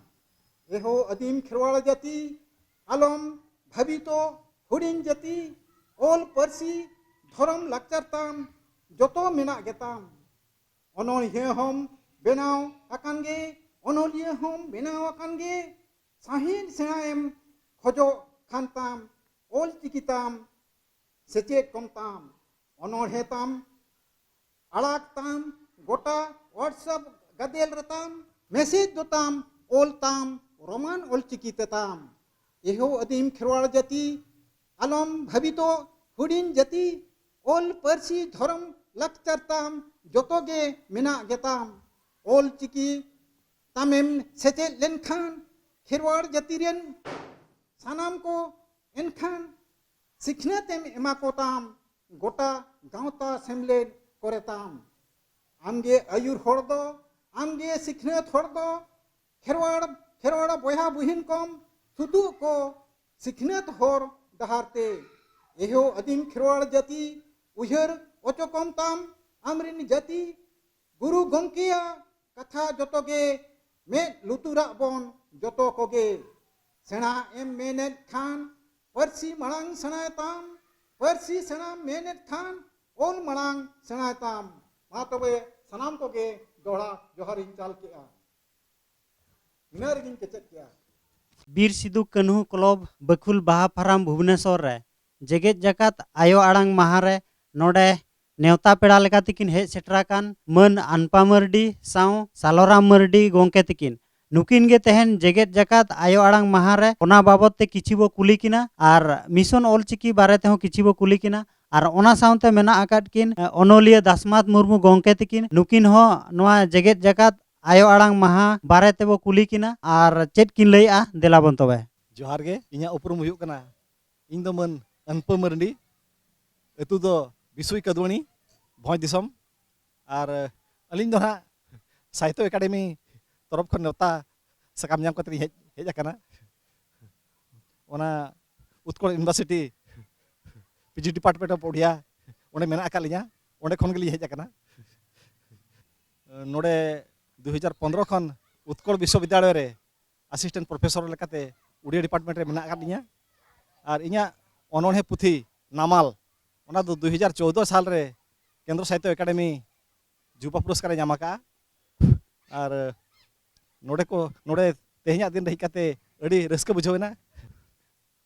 ᱮᱦᱳ ᱟᱹᱫᱤᱢ ᱠᱷᱮᱨᱣᱟᱲ ᱡᱟᱹᱛᱤ, ᱟᱞᱚᱢ ᱵᱷᱟᱹᱵᱤᱛᱚ ᱦᱩᱰᱤᱧ ᱡᱟᱹᱛᱤ, ᱚᱞ ᱯᱟᱹᱨᱥᱤ ᱫᱷᱚᱨᱚᱢ ᱞᱟᱠᱪᱟᱨ ᱛᱟᱢ ᱡᱚᱛᱚ ᱢᱮᱱᱟᱜ ᱜᱮᱛᱟᱢ᱾ ᱚᱱᱚᱬᱦᱤᱭᱟᱹ ᱦᱚᱸᱢ ᱵᱮᱱᱟᱣ ᱟᱠᱟᱱ ᱜᱮ, ᱚᱱᱚᱞᱤᱭᱟᱹ ᱦᱚᱸᱢ ᱵᱮᱱᱟᱣ ᱟᱠᱟᱱ ᱜᱮ, ᱥᱟᱶᱦᱮᱫ ᱥᱮᱬᱟ ᱮᱢ ᱠᱷᱚᱡᱚᱜ ᱠᱷᱟᱱ ᱛᱟᱢ, ᱚᱞ ᱪᱤᱠᱤ ᱛᱟᱢ ᱥᱮᱪᱮᱫ ᱠᱚᱢ ᱛᱟᱢ, ᱚᱱᱚᱬᱦᱮ ᱛᱟᱢ ᱟᱲᱟᱜ ᱛᱟᱢ, ᱜᱚᱴᱟ WhatsApp ᱜᱟᱫᱮᱞ ᱨᱮ ᱛᱟᱢ, ᱢᱮᱥᱮᱡᱽ ᱫᱚ ᱛᱟᱢ ᱚᱞ ᱛᱟᱢ, ᱨᱳᱢᱟᱱ ᱚᱞ ᱪᱤᱠᱤ ᱛᱮ ᱛᱟᱢ᱾ ᱮᱦᱳ ᱟᱹᱫᱤᱢ ᱠᱷᱮᱨᱣᱟᱲ ᱡᱟᱹᱛᱤ, ᱟᱞᱚᱢ ᱵᱷᱟᱹᱵᱤᱛᱚ ᱦᱩᱰᱤᱧ ᱡᱟᱹᱛᱤ, ᱚᱞ ᱯᱟᱹᱨᱥᱤ ᱫᱷᱚᱨᱚᱢ ᱞᱟᱠᱪᱟᱨ ᱛᱟᱢ ᱡᱚᱛᱚ ᱜᱮ ᱢᱮᱱᱟᱜ ᱜᱮᱛᱟᱢ᱾ ᱚᱞ ᱪᱤᱠᱤ ᱛᱟᱢᱮᱢ ᱥᱮᱪᱮᱫ ᱞᱮᱱᱠᱷᱟᱱ ᱠᱷᱮᱨᱣᱟᱲ ᱡᱟᱹᱛᱤ ᱨᱮᱱ ᱥᱟᱱᱟᱢ ᱠᱚ ᱮᱱᱠᱷᱟᱱ ᱥᱤᱠᱷᱱᱟᱹᱛ ᱮᱢ ᱮᱢᱟ ᱠᱚ ᱛᱟᱢ, ᱜᱚᱴᱟ ᱜᱟᱶᱛᱟ ᱥᱮᱢᱞᱮᱫ ᱠᱚᱨᱮ ᱛᱟᱢ᱾ ᱟᱢᱜᱮ ᱟᱹᱭᱩᱨ ᱦᱚᱲ ᱫᱚ, ᱟᱢᱜᱮ ᱥᱤᱠᱷᱱᱟᱹᱛ ᱦᱚᱲ ᱫᱚ, ᱠᱷᱮᱨᱣᱟᱲ, ᱠᱷᱮᱨᱣᱟᱲ ᱵᱚᱭᱦᱟ ᱵᱩᱦᱤᱱ ᱠᱚᱢ ᱥᱩᱛᱩᱜ ᱠᱚ ᱥᱤᱠᱷᱱᱟᱹᱛ ᱦᱚᱨ ᱰᱟᱦᱟᱨ ᱛᱮ᱾ ᱮᱦᱳ ᱟᱹᱫᱤᱢ ᱠᱷᱮᱨᱣᱟᱲ ᱡᱟᱹᱛᱤ, ᱩᱭᱦᱟᱹᱨ ᱚᱪᱚ ᱠᱚᱢ ᱛᱟᱢ ᱟᱢᱨᱤᱱ ᱡᱟᱹᱛᱤ, ᱜᱩᱨᱩ ᱜᱚᱢᱠᱮᱭᱟᱜ ᱠᱟᱛᱷᱟ ᱡᱚᱛᱚ ᱜᱮ ᱢᱮᱫ ᱞᱩᱛᱩᱨᱟᱜ ᱵᱚᱱ ᱡᱚᱛᱚ ᱠᱚᱜᱮ᱾ ᱥᱮᱬᱟ ᱮᱢ ᱢᱮᱱᱮᱫ ᱠᱷᱟᱱ ᱯᱟᱹᱨᱥᱤ ᱢᱟᱲᱟᱝ ᱥᱮᱬᱟᱭ ᱛᱟᱢ, ᱯᱟᱹᱨᱥᱤ ᱥᱮᱬᱟᱢ ᱢᱮᱱᱮᱫ ᱠᱷᱟᱱ ᱚᱞ ᱢᱟᱲᱟᱝ ᱥᱮᱬᱟᱭ ᱛᱟᱢ᱾ ᱢᱟ ᱛᱚᱵᱮ ᱥᱟᱱᱟᱢ ᱠᱚᱜᱮ ᱫᱚᱦᱲᱟ ᱡᱚᱦᱟᱨᱤᱧ ᱪᱟᱞ ᱠᱮᱜᱼᱟ᱾ ᱤᱱᱟᱹ ᱨᱮᱜᱤᱧ ᱠᱮᱪᱮᱫ ᱠᱮᱜᱼᱟ᱾ ᱵᱤᱨ ᱥᱤᱫᱩ ᱠᱟᱹᱱᱦᱩ ᱠᱞᱚᱵᱽ ᱵᱟᱹᱠᱷᱩᱞ ᱵᱟᱦᱟ ᱯᱷᱟᱨᱟᱢ ᱵᱷᱩᱵᱽᱱᱮᱥᱚᱨ ᱨᱮ ᱡᱮᱜᱮᱛ ᱡᱟᱠᱟᱛ ᱟᱭᱳ ᱟᱲᱟᱝ ᱢᱟᱦᱟ ᱨᱮ ᱱᱚᱰᱮ ᱱᱮᱣᱛᱟ ᱯᱮᱲᱟ ᱞᱮᱠᱟ ᱛᱮᱠᱤᱱ ᱦᱮᱡ ᱥᱮᱴᱮᱨ ᱟᱠᱟᱱ ᱢᱟᱹᱱ ᱟᱱᱯᱟ ᱢᱟᱹᱨᱰᱤ ᱥᱟᱶ ᱥᱟᱞᱚᱨᱟᱢ ᱢᱟᱹᱨᱰᱤ ᱜᱚᱢᱠᱮ ᱛᱟᱹᱠᱤᱱ᱾ ᱱᱩᱠᱤᱱ ᱜᱮ ᱛᱮᱦᱮᱧ ᱡᱮᱜᱮᱛ ᱡᱟᱠᱟᱛ ᱟᱭᱳ ᱟᱲᱟᱝ ᱢᱟᱦᱟ ᱨᱮ ᱚᱱᱟ ᱵᱟᱵᱚᱛ ᱛᱮ ᱠᱤᱪᱷᱤ ᱵᱚ ᱠᱩᱞᱤ ᱠᱤᱱᱟ ᱟᱨ ᱢᱤᱥᱚᱱ ᱚᱞᱪᱤᱠᱤ ᱵᱟᱨᱮ ᱛᱮᱦᱚᱸ ᱠᱤᱪᱷᱤ ᱵᱚ ᱠᱩᱞᱤ ᱠᱤᱱᱟ᱾ ᱟᱨ ᱚᱱᱟ ᱥᱟᱶᱛᱮ ᱢᱮᱱᱟᱜ ᱟᱠᱟᱫ ᱠᱤᱱ, ᱮ, ᱚᱱᱚᱞᱤᱭᱟᱹ ᱫᱟᱥᱢᱟᱛ ᱢᱩᱨᱢᱩ ᱜᱚᱢᱠᱮ ᱛᱟᱹᱠᱤᱱ᱾ ᱱᱩᱠᱤᱱ ᱦᱚᱸ ᱱᱚᱣᱟ ᱡᱮᱜᱮᱛ ᱡᱟᱠᱟᱛ ᱟᱭᱳ ᱟᱲᱟᱝ ᱢᱟᱦᱟ ᱵᱟᱨᱮ ᱛᱮᱵᱚ ᱠᱩᱞᱤ ᱠᱤᱱᱟ ᱟᱨ ᱪᱮᱫ ᱠᱤᱱ ᱞᱟᱹᱭᱮᱜᱼᱟ, ᱫᱮᱞᱟ ᱵᱚᱱ ᱛᱚᱵᱮ᱾ ᱡᱚᱦᱟᱨ ᱜᱮ, ᱤᱧᱟᱹᱜ ᱩᱯᱨᱩᱢ ᱦᱩᱭᱩᱜ ᱠᱟᱱᱟ, ᱤᱧ ᱫᱚ ᱢᱟᱹᱱ ᱟᱱᱯᱟᱹ ᱢᱟᱹᱨᱰᱤ, ᱟᱹᱛᱩ ᱫᱚ ᱵᱤᱥᱩᱭ ᱠᱟᱹᱫᱩᱣᱟᱹᱲᱤ, ᱵᱷᱚᱸᱡᱽ ᱫᱤᱥᱚᱢ᱾ ᱟᱨ, ᱮ, ᱟᱹᱞᱤᱧ ᱫᱚ ᱱᱟᱦᱟᱜ ᱥᱟᱦᱤᱛᱛᱚ ᱮᱠᱟᱰᱮᱢᱤ ᱛᱚᱨᱚᱯ ᱠᱷᱚᱱ ᱱᱮᱣᱛᱟ ᱥᱟᱠᱟᱢ ᱧᱟᱢ ᱠᱟᱛᱮ ᱞᱤᱧ ᱦᱮᱡ, ᱦᱮᱡ ᱟᱠᱟᱱᱟ᱾ ᱚᱱᱟ Utkal university PG department of Odia, ᱚᱸᱰᱮ ᱢᱮᱱᱟᱜ ᱟᱠᱟᱫ ᱞᱤᱧᱟ, ᱚᱸᱰᱮ ᱠᱷᱚᱱ ᱜᱮᱞᱤᱧ ᱦᱮᱡ ᱟᱠᱟᱱᱟ᱾ ᱱᱚᱰᱮ ᱫᱩ ᱦᱟᱡᱟᱨ ᱯᱚᱱᱫᱽᱨᱚ ᱠᱷᱚᱱ ᱩᱛᱠᱚᱞ ᱵᱤᱥᱥᱚᱵᱤᱫᱽᱫᱟᱞᱚᱭ ᱨᱮ ᱟᱥᱤᱥᱴᱮᱱᱴ ᱯᱨᱚᱯᱷᱮᱥᱚᱨ ᱞᱮᱠᱟᱛᱮ ᱳᱰᱤᱭᱟ ᱰᱤᱯᱟᱨᱴᱢᱮᱱᱴ ᱨᱮ ᱢᱮᱱᱟᱜ ᱟᱠᱟᱫ ᱞᱤᱧᱟ᱾ ᱟᱨ ᱤᱧᱟᱹᱜ ᱚᱱᱚᱬᱦᱮ ᱯᱩᱛᱷᱤ ᱱᱟᱢᱟᱞ, ᱚᱱᱟ ᱫᱚ ᱫᱩ ᱦᱟᱡᱟᱨ ᱪᱳᱣᱫᱚ ᱥᱟᱞ ᱨᱮ ᱠᱮᱱᱫᱨᱚ ᱥᱟᱦᱤᱛᱛᱚ ᱮᱠᱟᱰᱮᱢᱤ ᱡᱩᱵᱟ ᱯᱩᱨᱚᱥᱠᱟᱨᱮ ᱧᱟᱢ ᱟᱠᱟᱫᱼᱟ᱾ ᱟᱨ ᱱᱚᱰᱮ ᱠᱚ, ᱱᱚᱰᱮ ᱛᱮᱦᱮᱧᱟᱜ ᱫᱤᱱ ᱨᱮ ᱦᱮᱡ ᱠᱟᱛᱮ ᱟᱹᱰᱤ ᱨᱟᱹᱥᱠᱟᱹ ᱵᱩᱡᱷᱟᱹᱣ ᱮᱱᱟ,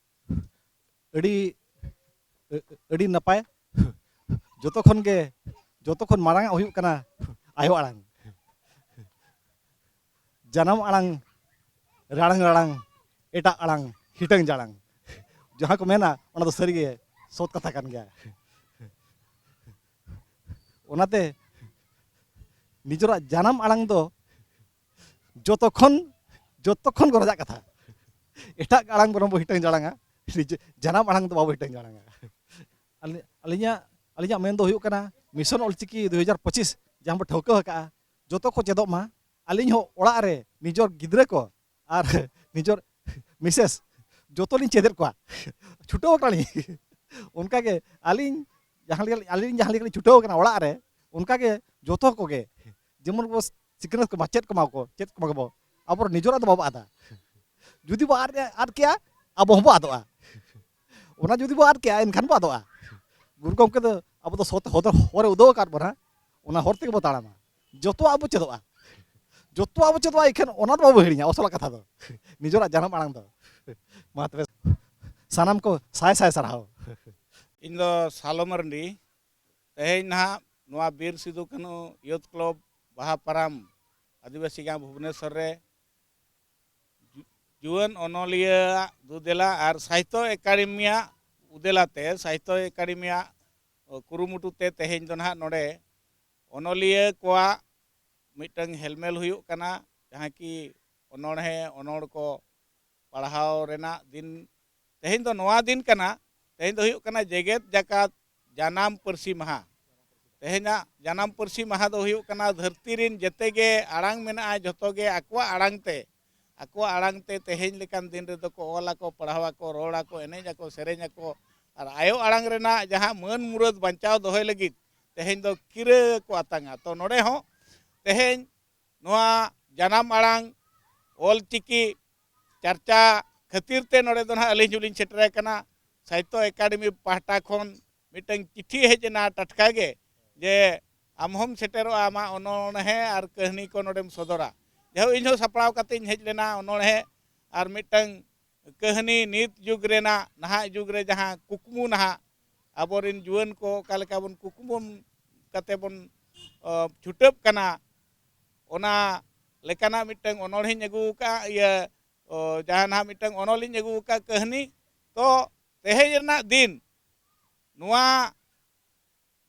ᱟᱹᱰᱤ, ᱟᱹᱰᱤ ᱱᱟᱯᱟᱭ᱾ ᱡᱚᱛᱚ ᱠᱷᱚᱱ ᱜᱮ, ᱡᱚᱛᱚ ᱠᱷᱚᱱ ᱢᱟᱲᱟᱝ ᱟᱜ ᱦᱩᱭᱩᱜ ᱠᱟᱱᱟ ᱟᱭᱳ ᱟᱲᱟᱝ᱾ ᱡᱟᱱᱟᱢ ᱟᱲᱟᱝ ᱨᱟᱲᱟᱝ ᱨᱟᱲᱟᱝ, ᱮᱴᱟᱜ ᱟᱲᱟᱝ ᱦᱤᱴᱟᱹᱝ ᱡᱟᱲᱟᱝ, ᱡᱟᱦᱟᱸ ᱠᱚ ᱢᱮᱱᱟ, ᱚᱱᱟ ᱫᱚ ᱥᱟᱹᱨᱤᱜᱮ ᱥᱚᱛ ᱠᱟᱛᱷᱟ ᱠᱟᱱ ᱜᱮᱭᱟ᱾ ᱚᱱᱟᱛᱮ ᱱᱤᱡᱮᱨᱟᱜ ᱡᱟᱱᱟᱢ ᱟᱲᱟᱝ ᱫᱚ ᱡᱚᱛᱚ ᱠᱷᱚᱱ, ᱡᱚᱛᱚ ᱠᱷᱚᱱ ᱜᱚᱨᱚᱡᱟᱜ ᱠᱟᱛᱷᱟ᱾ ᱮᱴᱟᱜ ᱟᱲᱟᱝ ᱵᱚᱨᱚᱝ ᱵᱚ ᱦᱤᱴᱟᱹᱝ ᱡᱟᱲᱟᱝᱟ, ᱱᱤᱡᱮ ᱡᱟᱱᱟᱢ ᱟᱲᱟᱝ ᱫᱚ ᱵᱟᱵᱚ ᱦᱤᱴᱟᱹᱝ ᱡᱟᱲᱟᱝᱟ᱾ ᱟᱹᱞᱤ-, ᱟᱹᱞᱤᱧᱟᱜ, ᱟᱹᱞᱤᱧᱟᱜ ᱢᱮᱱ ᱫᱚ ᱦᱩᱭᱩᱜ ᱠᱟᱱᱟ, ᱢᱤᱥᱚᱱ ᱚᱞᱪᱤᱠᱤ ᱫᱩ ᱦᱟᱡᱟᱨ ᱯᱚᱸᱪᱤᱥ ᱡᱟᱦᱟᱸ ᱵᱚ ᱴᱷᱟᱹᱣᱠᱟᱹ ᱟᱠᱟᱫᱼᱟ, ᱡᱚᱛᱚ ᱠᱚ ᱪᱮᱫᱚᱜ ᱢᱟ᱾ ᱟᱹᱞᱤᱧ ᱦᱚᱸ ᱚᱲᱟᱜ ᱨᱮ ᱱᱤᱡᱚᱨ ᱜᱤᱫᱽᱨᱟᱹ ᱠᱚ ᱟᱨ ᱱᱤᱡᱚᱨ ᱢᱤᱥᱮᱥ ᱡᱚᱛᱚ ᱞᱤᱧ ᱪᱮᱫᱮᱫ ᱠᱚᱣᱟ, ᱪᱷᱩᱴᱟᱹᱣ ᱟᱠᱟᱱᱟᱞᱤᱧ᱾ ᱚᱱᱠᱟᱜᱮ ᱟᱹᱞᱤᱧ ᱡᱟᱦᱟᱸ ᱞᱮᱠᱟ, ᱟᱹᱞᱤᱧ ᱡᱟᱦᱟᱸ ᱞᱮᱠᱟᱞᱤᱧ ᱪᱷᱩᱴᱟᱹᱣ ᱟᱠᱟᱱᱟ ᱚᱲᱟᱜ ᱨᱮ, ᱚᱱᱠᱟᱜᱮ ᱡᱚᱛᱚ ᱠᱚᱜᱮ ᱡᱮᱢᱚᱱ ᱵᱚ ᱥᱤᱠᱷᱱᱟᱹᱛ ᱠᱚᱢᱟ, ᱪᱮᱫ ᱠᱚᱢᱟ ᱠᱚ, ᱪᱮᱫ ᱠᱚᱢᱟ ᱜᱮᱵᱚ, ᱟᱵᱚ ᱱᱤᱡᱚᱨᱟᱜ ᱫᱚ ᱵᱟᱵᱚ ᱟᱫᱟ᱾ ᱡᱩᱫᱤ ᱵᱚ ᱟᱫ, ᱟᱫ ᱠᱮᱜᱼᱟ, ᱟᱵᱚ ᱦᱚᱸᱵᱚ ᱟᱫᱚᱜᱼᱟ᱾ ᱚᱱᱟ ᱡᱩᱫᱤ ᱵᱚ ᱟᱫ ᱠᱮᱜᱼᱟ, ᱮᱱᱠᱷᱟᱱ ᱵᱚ ᱟᱫᱚᱜᱼᱟ᱾ ᱜᱩᱨᱩ ᱜᱚᱢᱠᱮ ᱫᱚ ᱟᱵᱚ ᱫᱚ ᱥᱚᱛ ᱦᱚᱨ, ᱦᱚᱨᱮ ᱩᱫᱩᱜ ᱟᱠᱟᱫ ᱵᱚᱱᱟ, ᱚᱱᱟ ᱦᱚᱨ ᱛᱮᱜᱮ ᱵᱚ ᱛᱟᱲᱟᱢᱟ᱾ ᱡᱚᱛᱚᱣᱟᱜ ᱵᱚ ᱪᱮᱫᱚᱜᱼᱟ, ᱡᱚᱛᱚᱣᱟᱜ ᱵᱚ ᱪᱮᱫᱚᱜᱼᱟ, ᱮᱱᱠᱷᱟᱱ ᱚᱱᱟ ᱫᱚ ᱵᱟᱵᱚ ᱦᱤᱲᱤᱧᱟ, ᱟᱥᱚᱞᱟᱜ ᱠᱟᱛᱷᱟ ᱫᱚ ᱱᱤᱡᱚᱨᱟᱜ ᱡᱟᱱᱟᱢ ᱟᱲᱟᱝ ᱫᱚ᱾ ᱢᱟ ᱛᱚᱵᱮ, ᱥᱟᱱᱟᱢ ᱠᱚ ᱥᱟᱭ ᱥᱟᱭ ᱥᱟᱨᱦᱟᱣ᱾ ᱤᱧ ᱫᱚ ᱥᱟᱞᱚ ᱢᱟᱨᱰᱤ, ᱛᱮᱦᱮᱧ ᱱᱟᱦᱟᱜ ᱱᱚᱣᱟ ᱵᱤᱨ ᱥᱤᱫᱩ ᱠᱟᱹᱱᱦᱩ ᱭᱩᱛᱷ ᱠᱞᱟᱵᱽ ᱵᱟᱦᱟ ᱯᱟᱨᱟᱢ ᱟᱹᱫᱤᱵᱟᱹᱥᱤ ᱜᱟᱶ ᱵᱷᱩᱵᱽᱱᱮᱥᱚᱨ ᱨᱮ ᱡᱩ-, ᱡᱩᱣᱟᱹᱱ ᱚᱱᱚᱞᱤᱭᱟᱹ ᱟᱜ ᱫᱩᱫᱮᱞᱟ ᱟᱨ ᱥᱟᱦᱤᱛᱛᱚ ᱮᱠᱟᱰᱮᱢᱤᱭᱟᱜ ᱩᱫᱮᱞᱟ ᱛᱮ, ᱥᱟᱦᱤᱛᱛᱚ ᱮᱠᱟᱰᱮᱢᱤᱭᱟᱜ ᱠᱩᱨᱩᱢᱩᱴᱩ ᱛᱮ ᱛᱮᱦᱮᱧ ᱫᱚ ᱱᱟᱦᱟᱜ ᱱᱚᱰᱮ ᱚᱱᱚᱞᱤᱭᱟᱹ ᱠᱚᱣᱟᱜ ᱢᱤᱫᱴᱟᱝ ᱦᱮᱞᱢᱮᱞ ᱦᱩᱭᱩᱜ ᱠᱟᱱᱟ, ᱡᱟᱦᱟᱸ ᱠᱤ ᱚᱱᱚᱬᱦᱮ, ᱚᱱᱚᱬ ᱠᱚ ᱯᱟᱲᱦᱟᱣ ᱨᱮᱱᱟᱜ ᱫᱤᱱ᱾ ᱛᱮᱦᱮᱧ ᱫᱚ ᱱᱚᱣᱟ ᱫᱤᱱ ᱠᱟᱱᱟ, ᱛᱮᱦᱮᱧ ᱫᱚ ᱦᱩᱭᱩᱜ ᱠᱟᱱᱟ ᱡᱮᱜᱮᱛ ᱡᱟᱠᱟᱛ ᱡᱟᱱᱟᱢ ᱯᱟᱹᱨᱥᱤ ᱢᱟᱦᱟ᱾ ᱛᱮᱦᱮᱧᱟᱜ ᱡᱟᱱᱟᱢ ᱯᱟᱹᱨᱥᱤ ᱢᱟᱦᱟ ᱫᱚ ᱦᱩᱭᱩᱜ ᱠᱟᱱᱟ, ᱫᱷᱟᱹᱨᱛᱤ ᱨᱮᱱ ᱡᱮᱛᱮ ᱜᱮ ᱟᱲᱟᱝ ᱢᱮᱱᱟᱜᱼᱟ, ᱡᱷᱚᱛᱚ ᱜᱮ ᱟᱠᱚᱣᱟᱜ ᱟᱲᱟᱝ ᱛᱮ, ᱟᱠᱚᱣᱟᱜ ᱟᱲᱟᱝ ᱛᱮ ᱛᱮᱦᱮᱧ ᱞᱮᱠᱟᱱ ᱫᱤᱱ ᱨᱮᱫᱚ ᱠᱚ ᱚᱞ ᱟᱠᱚ, ᱯᱟᱲᱦᱟᱣ ᱟᱠᱚ, ᱨᱚᱲ ᱟᱠᱚ, ᱮᱱᱮᱡ ᱟᱠᱚ, ᱥᱮᱨᱮᱧ ᱟᱠᱚ, ᱟᱨ ᱟᱭᱳ ᱟᱲᱟᱝ ᱨᱮᱱᱟᱜ ᱡᱟᱦᱟᱸ ᱢᱟᱹᱱ ᱢᱩᱨᱟᱹᱫ ᱵᱟᱧᱪᱟᱣ ᱫᱚᱦᱚᱭ ᱞᱟᱹᱜᱤᱫ ᱛᱮᱦᱮᱧ ᱫᱚ ᱠᱤᱨᱟᱹ ᱠᱚ ᱟᱛᱟᱝᱟ᱾ ᱛᱚ ᱱᱚᱰᱮ ᱦᱚᱸ ᱛᱮᱦᱮᱧ ᱱᱚᱣᱟ ᱡᱟᱱᱟᱢ ᱟᱲᱟᱝ ᱚᱞ ᱪᱤᱠᱤ ᱪᱟᱨᱪᱟ ᱠᱷᱟᱹᱛᱤᱨ ᱛᱮ ᱱᱚᱰᱮ ᱫᱚ ᱱᱟᱦᱟᱜ ᱟᱹᱞᱤᱧ ᱦᱚᱸᱞᱤᱧ ᱥᱮᱴᱮᱨ ᱟᱠᱟᱱᱟ᱾ ᱥᱟᱦᱤᱛᱛᱚ ᱮᱠᱟᱰᱮᱢᱤ ᱯᱟᱦᱴᱟ ᱠᱷᱚᱱ ᱢᱤᱫᱴᱟᱝ ᱪᱤᱴᱷᱤ ᱦᱮᱡ ᱮᱱᱟ ᱴᱟᱴᱠᱟ ᱜᱮ, ᱡᱮ ᱟᱢ ᱦᱚᱸᱢ ᱥᱮᱴᱮᱨᱚᱜᱼᱟ, ᱟᱢᱟᱜ ᱚᱱᱚᱬᱦᱮ ᱟᱨ ᱠᱟᱹᱦᱱᱤ ᱠᱚ ᱱᱚᱰᱮᱢ ᱥᱚᱫᱚᱨᱟ᱾ ᱡᱟᱭᱦᱳᱠ, ᱤᱧ ᱦᱚᱸ ᱥᱟᱯᱲᱟᱣ ᱠᱟᱛᱮ ᱤᱧ ᱦᱮᱡ ᱞᱮᱱᱟ᱾ ᱚᱱᱚᱬᱦᱮ ᱟᱨ ᱢᱤᱫᱴᱟᱝ ᱠᱟᱹᱦᱱᱤ ᱱᱤᱛ ᱡᱩᱜᱽ ᱨᱮᱱᱟᱜ, ᱱᱟᱦᱟᱜ ᱡᱩᱜᱽ ᱨᱮ ᱡᱟᱦᱟᱸ ᱠᱩᱠᱢᱩ ᱱᱟᱦᱟᱜ ᱟᱵᱚᱨᱮᱱ ᱡᱩᱣᱟᱹᱱ ᱠᱚ ᱚᱠᱟ ᱞᱮᱠᱟ ᱵᱚᱱ ᱠᱩᱠᱢᱩ ᱠᱟᱛᱮ ᱵᱚᱱ, ᱚ, ᱪᱷᱩᱴᱟᱹᱜ ᱠᱟᱱᱟ, ᱚᱱᱟ ᱞᱮᱠᱟᱱᱟᱜ ᱢᱤᱫᱴᱟᱝ ᱚᱱᱚᱬᱦᱮᱧ ᱟᱹᱜᱩ ᱟᱠᱟᱫᱼᱟ, ᱤᱭᱟᱹ, ᱚ, ᱡᱟᱦᱟᱸ ᱱᱟᱦᱟᱜ ᱢᱤᱫᱴᱟᱝ ᱚᱱᱚᱞᱤᱧ ᱟᱹᱜᱩ ᱟᱠᱟᱫ ᱠᱟᱹᱦᱱᱤ᱾ ᱛᱚ ᱛᱮᱦᱮᱧ ᱨᱮᱱᱟᱜ ᱫᱤᱱ ᱱᱚᱣᱟ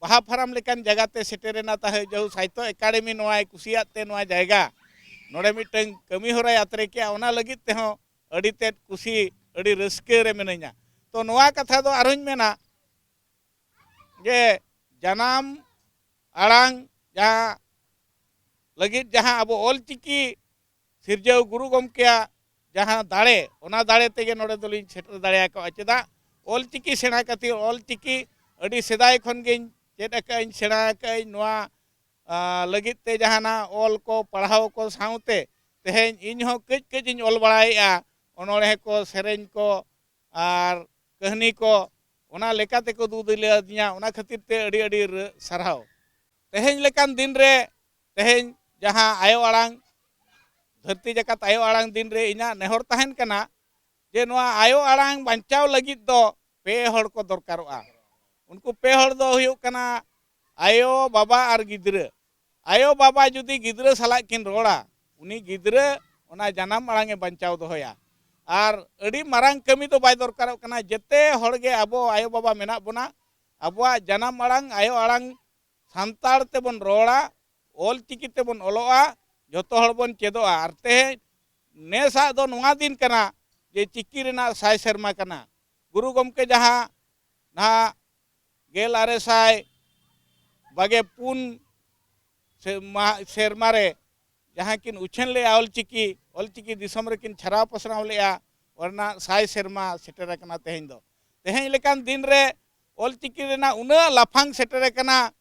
ᱵᱟᱦᱟ ᱯᱷᱟᱨᱟᱢ ᱞᱮᱠᱟᱱ ᱡᱟᱭᱜᱟ ᱛᱮ ᱥᱮᱴᱮᱨᱮᱱᱟ ᱛᱟᱦᱮᱸᱫ, ᱡᱟᱹᱦᱩ ᱥᱟᱦᱤᱛᱛᱚ ᱮᱠᱟᱰᱮᱢᱤ ᱱᱚᱣᱟᱭ ᱠᱩᱥᱤᱭᱟᱜ ᱛᱮ ᱱᱚᱣᱟ ᱡᱟᱭᱜᱟ ᱱᱚᱰᱮ ᱢᱤᱫᱴᱟᱝ ᱠᱟᱹᱢᱤ ᱦᱚᱨᱟᱭ ᱟᱛᱨᱮ ᱠᱮᱜᱼᱟ, ᱚᱱᱟ ᱞᱟᱹᱜᱤᱫ ᱛᱮᱦᱚᱸ ᱟᱹᱰᱤ ᱛᱮᱫ ᱠᱩᱥᱤ, ᱟᱹᱰᱤ ᱨᱟᱹᱥᱠᱟᱹ ᱨᱮ ᱢᱤᱱᱟᱹᱧᱟ᱾ ᱛᱚ ᱱᱚᱣᱟ ᱠᱟᱛᱷᱟ ᱫᱚ ᱟᱨᱦᱚᱸᱧ ᱢᱮᱱᱟ ᱡᱮ ᱡᱟᱱᱟᱢ ᱟᱲᱟᱝ ᱡᱟᱦᱟᱸ ᱞᱟᱹᱜᱤᱫ ᱡᱟᱦᱟᱸ ᱟᱵᱚ ᱚᱞ ᱪᱤᱠᱤ ᱥᱤᱨᱡᱟᱹᱣ ᱜᱩᱨᱩ ᱜᱚᱢᱠᱮᱭᱟᱜ ᱡᱟᱦᱟᱸ ᱫᱟᱲᱮ, ᱚᱱᱟ ᱫᱟᱲᱮ ᱛᱮᱜᱮ ᱱᱚᱰᱮ ᱫᱚᱞᱤᱧ ᱥᱮᱴᱮᱨ ᱫᱟᱲᱮ ᱟᱠᱟᱫᱼᱟ᱾ ᱪᱮᱫᱟᱜ? ᱚᱞ ᱪᱤᱠᱤ ᱥᱮᱬᱟ ᱠᱟᱛᱮ, ᱚᱞ ᱪᱤᱠᱤ ᱟᱹᱰᱤ ᱥᱮᱫᱟᱭ ᱠᱷᱚᱱ ᱜᱤᱧ ᱪᱮᱫ ᱟᱠᱟᱫᱼᱟᱹᱧ, ᱥᱮᱬᱟ ᱟᱠᱟᱫᱼᱟᱹᱧ᱾ ᱱᱚᱣᱟ, ᱟ, ᱞᱟᱹᱜᱤᱫ ᱛᱮ ᱡᱟᱦᱟᱱᱟᱜ ᱚᱞ ᱠᱚ, ᱯᱟᱲᱦᱟᱣ ᱠᱚ ᱥᱟᱶᱛᱮ ᱛᱮᱦᱮᱧ ᱤᱧ ᱦᱚᱸ ᱠᱟᱹᱡ ᱠᱟᱹᱡ ᱤᱧ ᱚᱞ ᱵᱟᱲᱟᱭᱮᱫᱼᱟ, ᱚᱱᱚᱬᱦᱮ ᱠᱚ, ᱥᱮᱨᱮᱧ ᱠᱚ, ᱟᱨ ᱠᱟᱹᱦᱱᱤ ᱠᱚ, ᱚᱱᱟ ᱞᱮᱠᱟ ᱛᱮᱠᱚ ᱫᱩᱫᱤᱞᱟᱹ ᱟᱹᱫᱤᱧᱟ᱾ ᱚᱱᱟ ᱠᱷᱟᱹᱛᱤᱨ ᱛᱮ ᱟᱹᱰᱤ ᱟᱹᱰᱤ ᱨᱟᱹ-, ᱥᱟᱨᱦᱟᱣ᱾ ᱛᱮᱦᱮᱧ ᱞᱮᱠᱟᱱ ᱫᱤᱱ ᱨᱮ ᱛᱮᱦᱮᱧ ᱡᱟᱦᱟᱸ ᱟᱭᱳ ᱟᱲᱟᱝ, ᱫᱷᱟᱹᱨᱛᱤ ᱡᱟᱠᱟᱛ ᱟᱭᱳ ᱟᱲᱟᱝ ᱫᱤᱱ ᱨᱮ ᱤᱧᱟᱹᱜ ᱱᱮᱦᱚᱨ ᱛᱟᱦᱮᱱ ᱠᱟᱱᱟ ᱡᱮ ᱱᱚᱣᱟ ᱟᱭᱳ ᱟᱲᱟᱝ ᱵᱟᱧᱪᱟᱣ ᱞᱟᱹᱜᱤᱫ ᱫᱚ ᱯᱮ ᱦᱚᱲ ᱠᱚ ᱫᱚᱨᱠᱟᱨᱚᱜᱼᱟ᱾ ᱩᱱᱠᱩ ᱯᱮ ᱦᱚᱲ ᱫᱚ ᱦᱩᱭᱩᱜ ᱠᱟᱱᱟ ᱟᱭᱳ, ᱵᱟᱵᱟ ᱟᱨ ᱜᱤᱫᱽᱨᱟᱹ᱾ ᱟᱭᱳ, ᱵᱟᱵᱟ ᱡᱩᱫᱤ ᱜᱤᱫᱽᱨᱟᱹ ᱥᱟᱞᱟᱜ ᱠᱤᱱ ᱨᱚᱲᱟ, ᱩᱱᱤ ᱜᱤᱫᱽᱨᱟᱹ ᱚᱱᱟ ᱡᱟᱱᱟᱢ ᱟᱲᱟᱝ ᱮ ᱵᱟᱧᱪᱟᱣ ᱫᱚᱦᱚᱭᱟ᱾ ᱟᱨ ᱟᱹᱰᱤ ᱢᱟᱨᱟᱝ ᱠᱟᱹᱢᱤ ᱫᱚ ᱵᱟᱭ ᱫᱚᱨᱠᱟᱨᱚᱜ ᱠᱟᱱᱟ᱾ ᱡᱮᱛᱮ ᱦᱚᱲ ᱜᱮ ᱟᱵᱚ ᱟᱭᱳ, ᱵᱟᱵᱟ ᱢᱮᱱᱟᱜ ᱵᱚᱱᱟ, ᱟᱵᱚᱣᱟᱜ ᱡᱟᱱᱟᱢ ᱟᱲᱟᱝ, ᱟᱭᱳ ᱟᱲᱟᱝ ᱥᱟᱱᱛᱟᱲ ᱛᱮᱵᱚᱱ ᱨᱚᱲᱟ, ᱚᱞ ᱪᱤᱠᱤ ᱛᱮᱵᱚᱱ ᱚᱞᱚᱜᱼᱟ, ᱡᱚᱛᱚ ᱦᱚᱲ ᱵᱚᱱ ᱪᱮᱫᱚᱜᱼᱟ᱾ ᱟᱨ ᱛᱮᱦᱮᱧ ᱱᱮᱥᱟᱜ ᱫᱚ ᱱᱚᱣᱟ ᱫᱤᱱ ᱠᱟᱱᱟ ᱡᱮ ᱪᱤᱠᱤ ᱨᱮᱱᱟᱜ ᱥᱟᱭ ᱥᱮᱨᱢᱟ ᱠᱟᱱᱟ᱾ ᱜᱩᱨᱩ ᱜᱚᱢᱠᱮ ᱡᱟᱦᱟᱸ ᱱᱟᱦᱟᱜ ᱜᱮᱞ ᱟᱨᱮ ᱥᱟᱭ ᱵᱟᱜᱮ ᱯᱩᱱ ᱥᱮᱨᱢᱟ, ᱥᱮᱨᱢᱟ ᱨᱮ ᱡᱟᱦᱟᱸ ᱠᱤᱱ ᱩᱪᱷᱟᱹᱱ ᱞᱮᱜᱼᱟ ᱚᱞ ᱪᱤᱠᱤ, ᱚᱞ ᱪᱤᱠᱤ ᱫᱤᱥᱚᱢ ᱨᱮᱠᱤᱱ ᱪᱷᱟᱨᱟᱣ ᱯᱟᱥᱱᱟᱣ ᱞᱮᱜᱼᱟ, ᱚᱱᱟ ᱨᱮᱱᱟᱜ ᱥᱟᱭ ᱥᱮᱨᱢᱟ ᱥᱮᱴᱮᱨ ᱟᱠᱟᱱᱟ ᱛᱮᱦᱮᱧ ᱫᱚ᱾ ᱛᱮᱦᱮᱧ ᱞᱮᱠᱟᱱ ᱫᱤᱱ ᱨᱮ ᱚᱞ ᱪᱤᱠᱤ ᱨᱮᱱᱟᱜ ᱩᱱᱟᱹᱜ ᱞᱟᱯᱷᱟᱝ ᱥᱮᱴᱮᱨ ᱟᱠᱟᱱᱟ,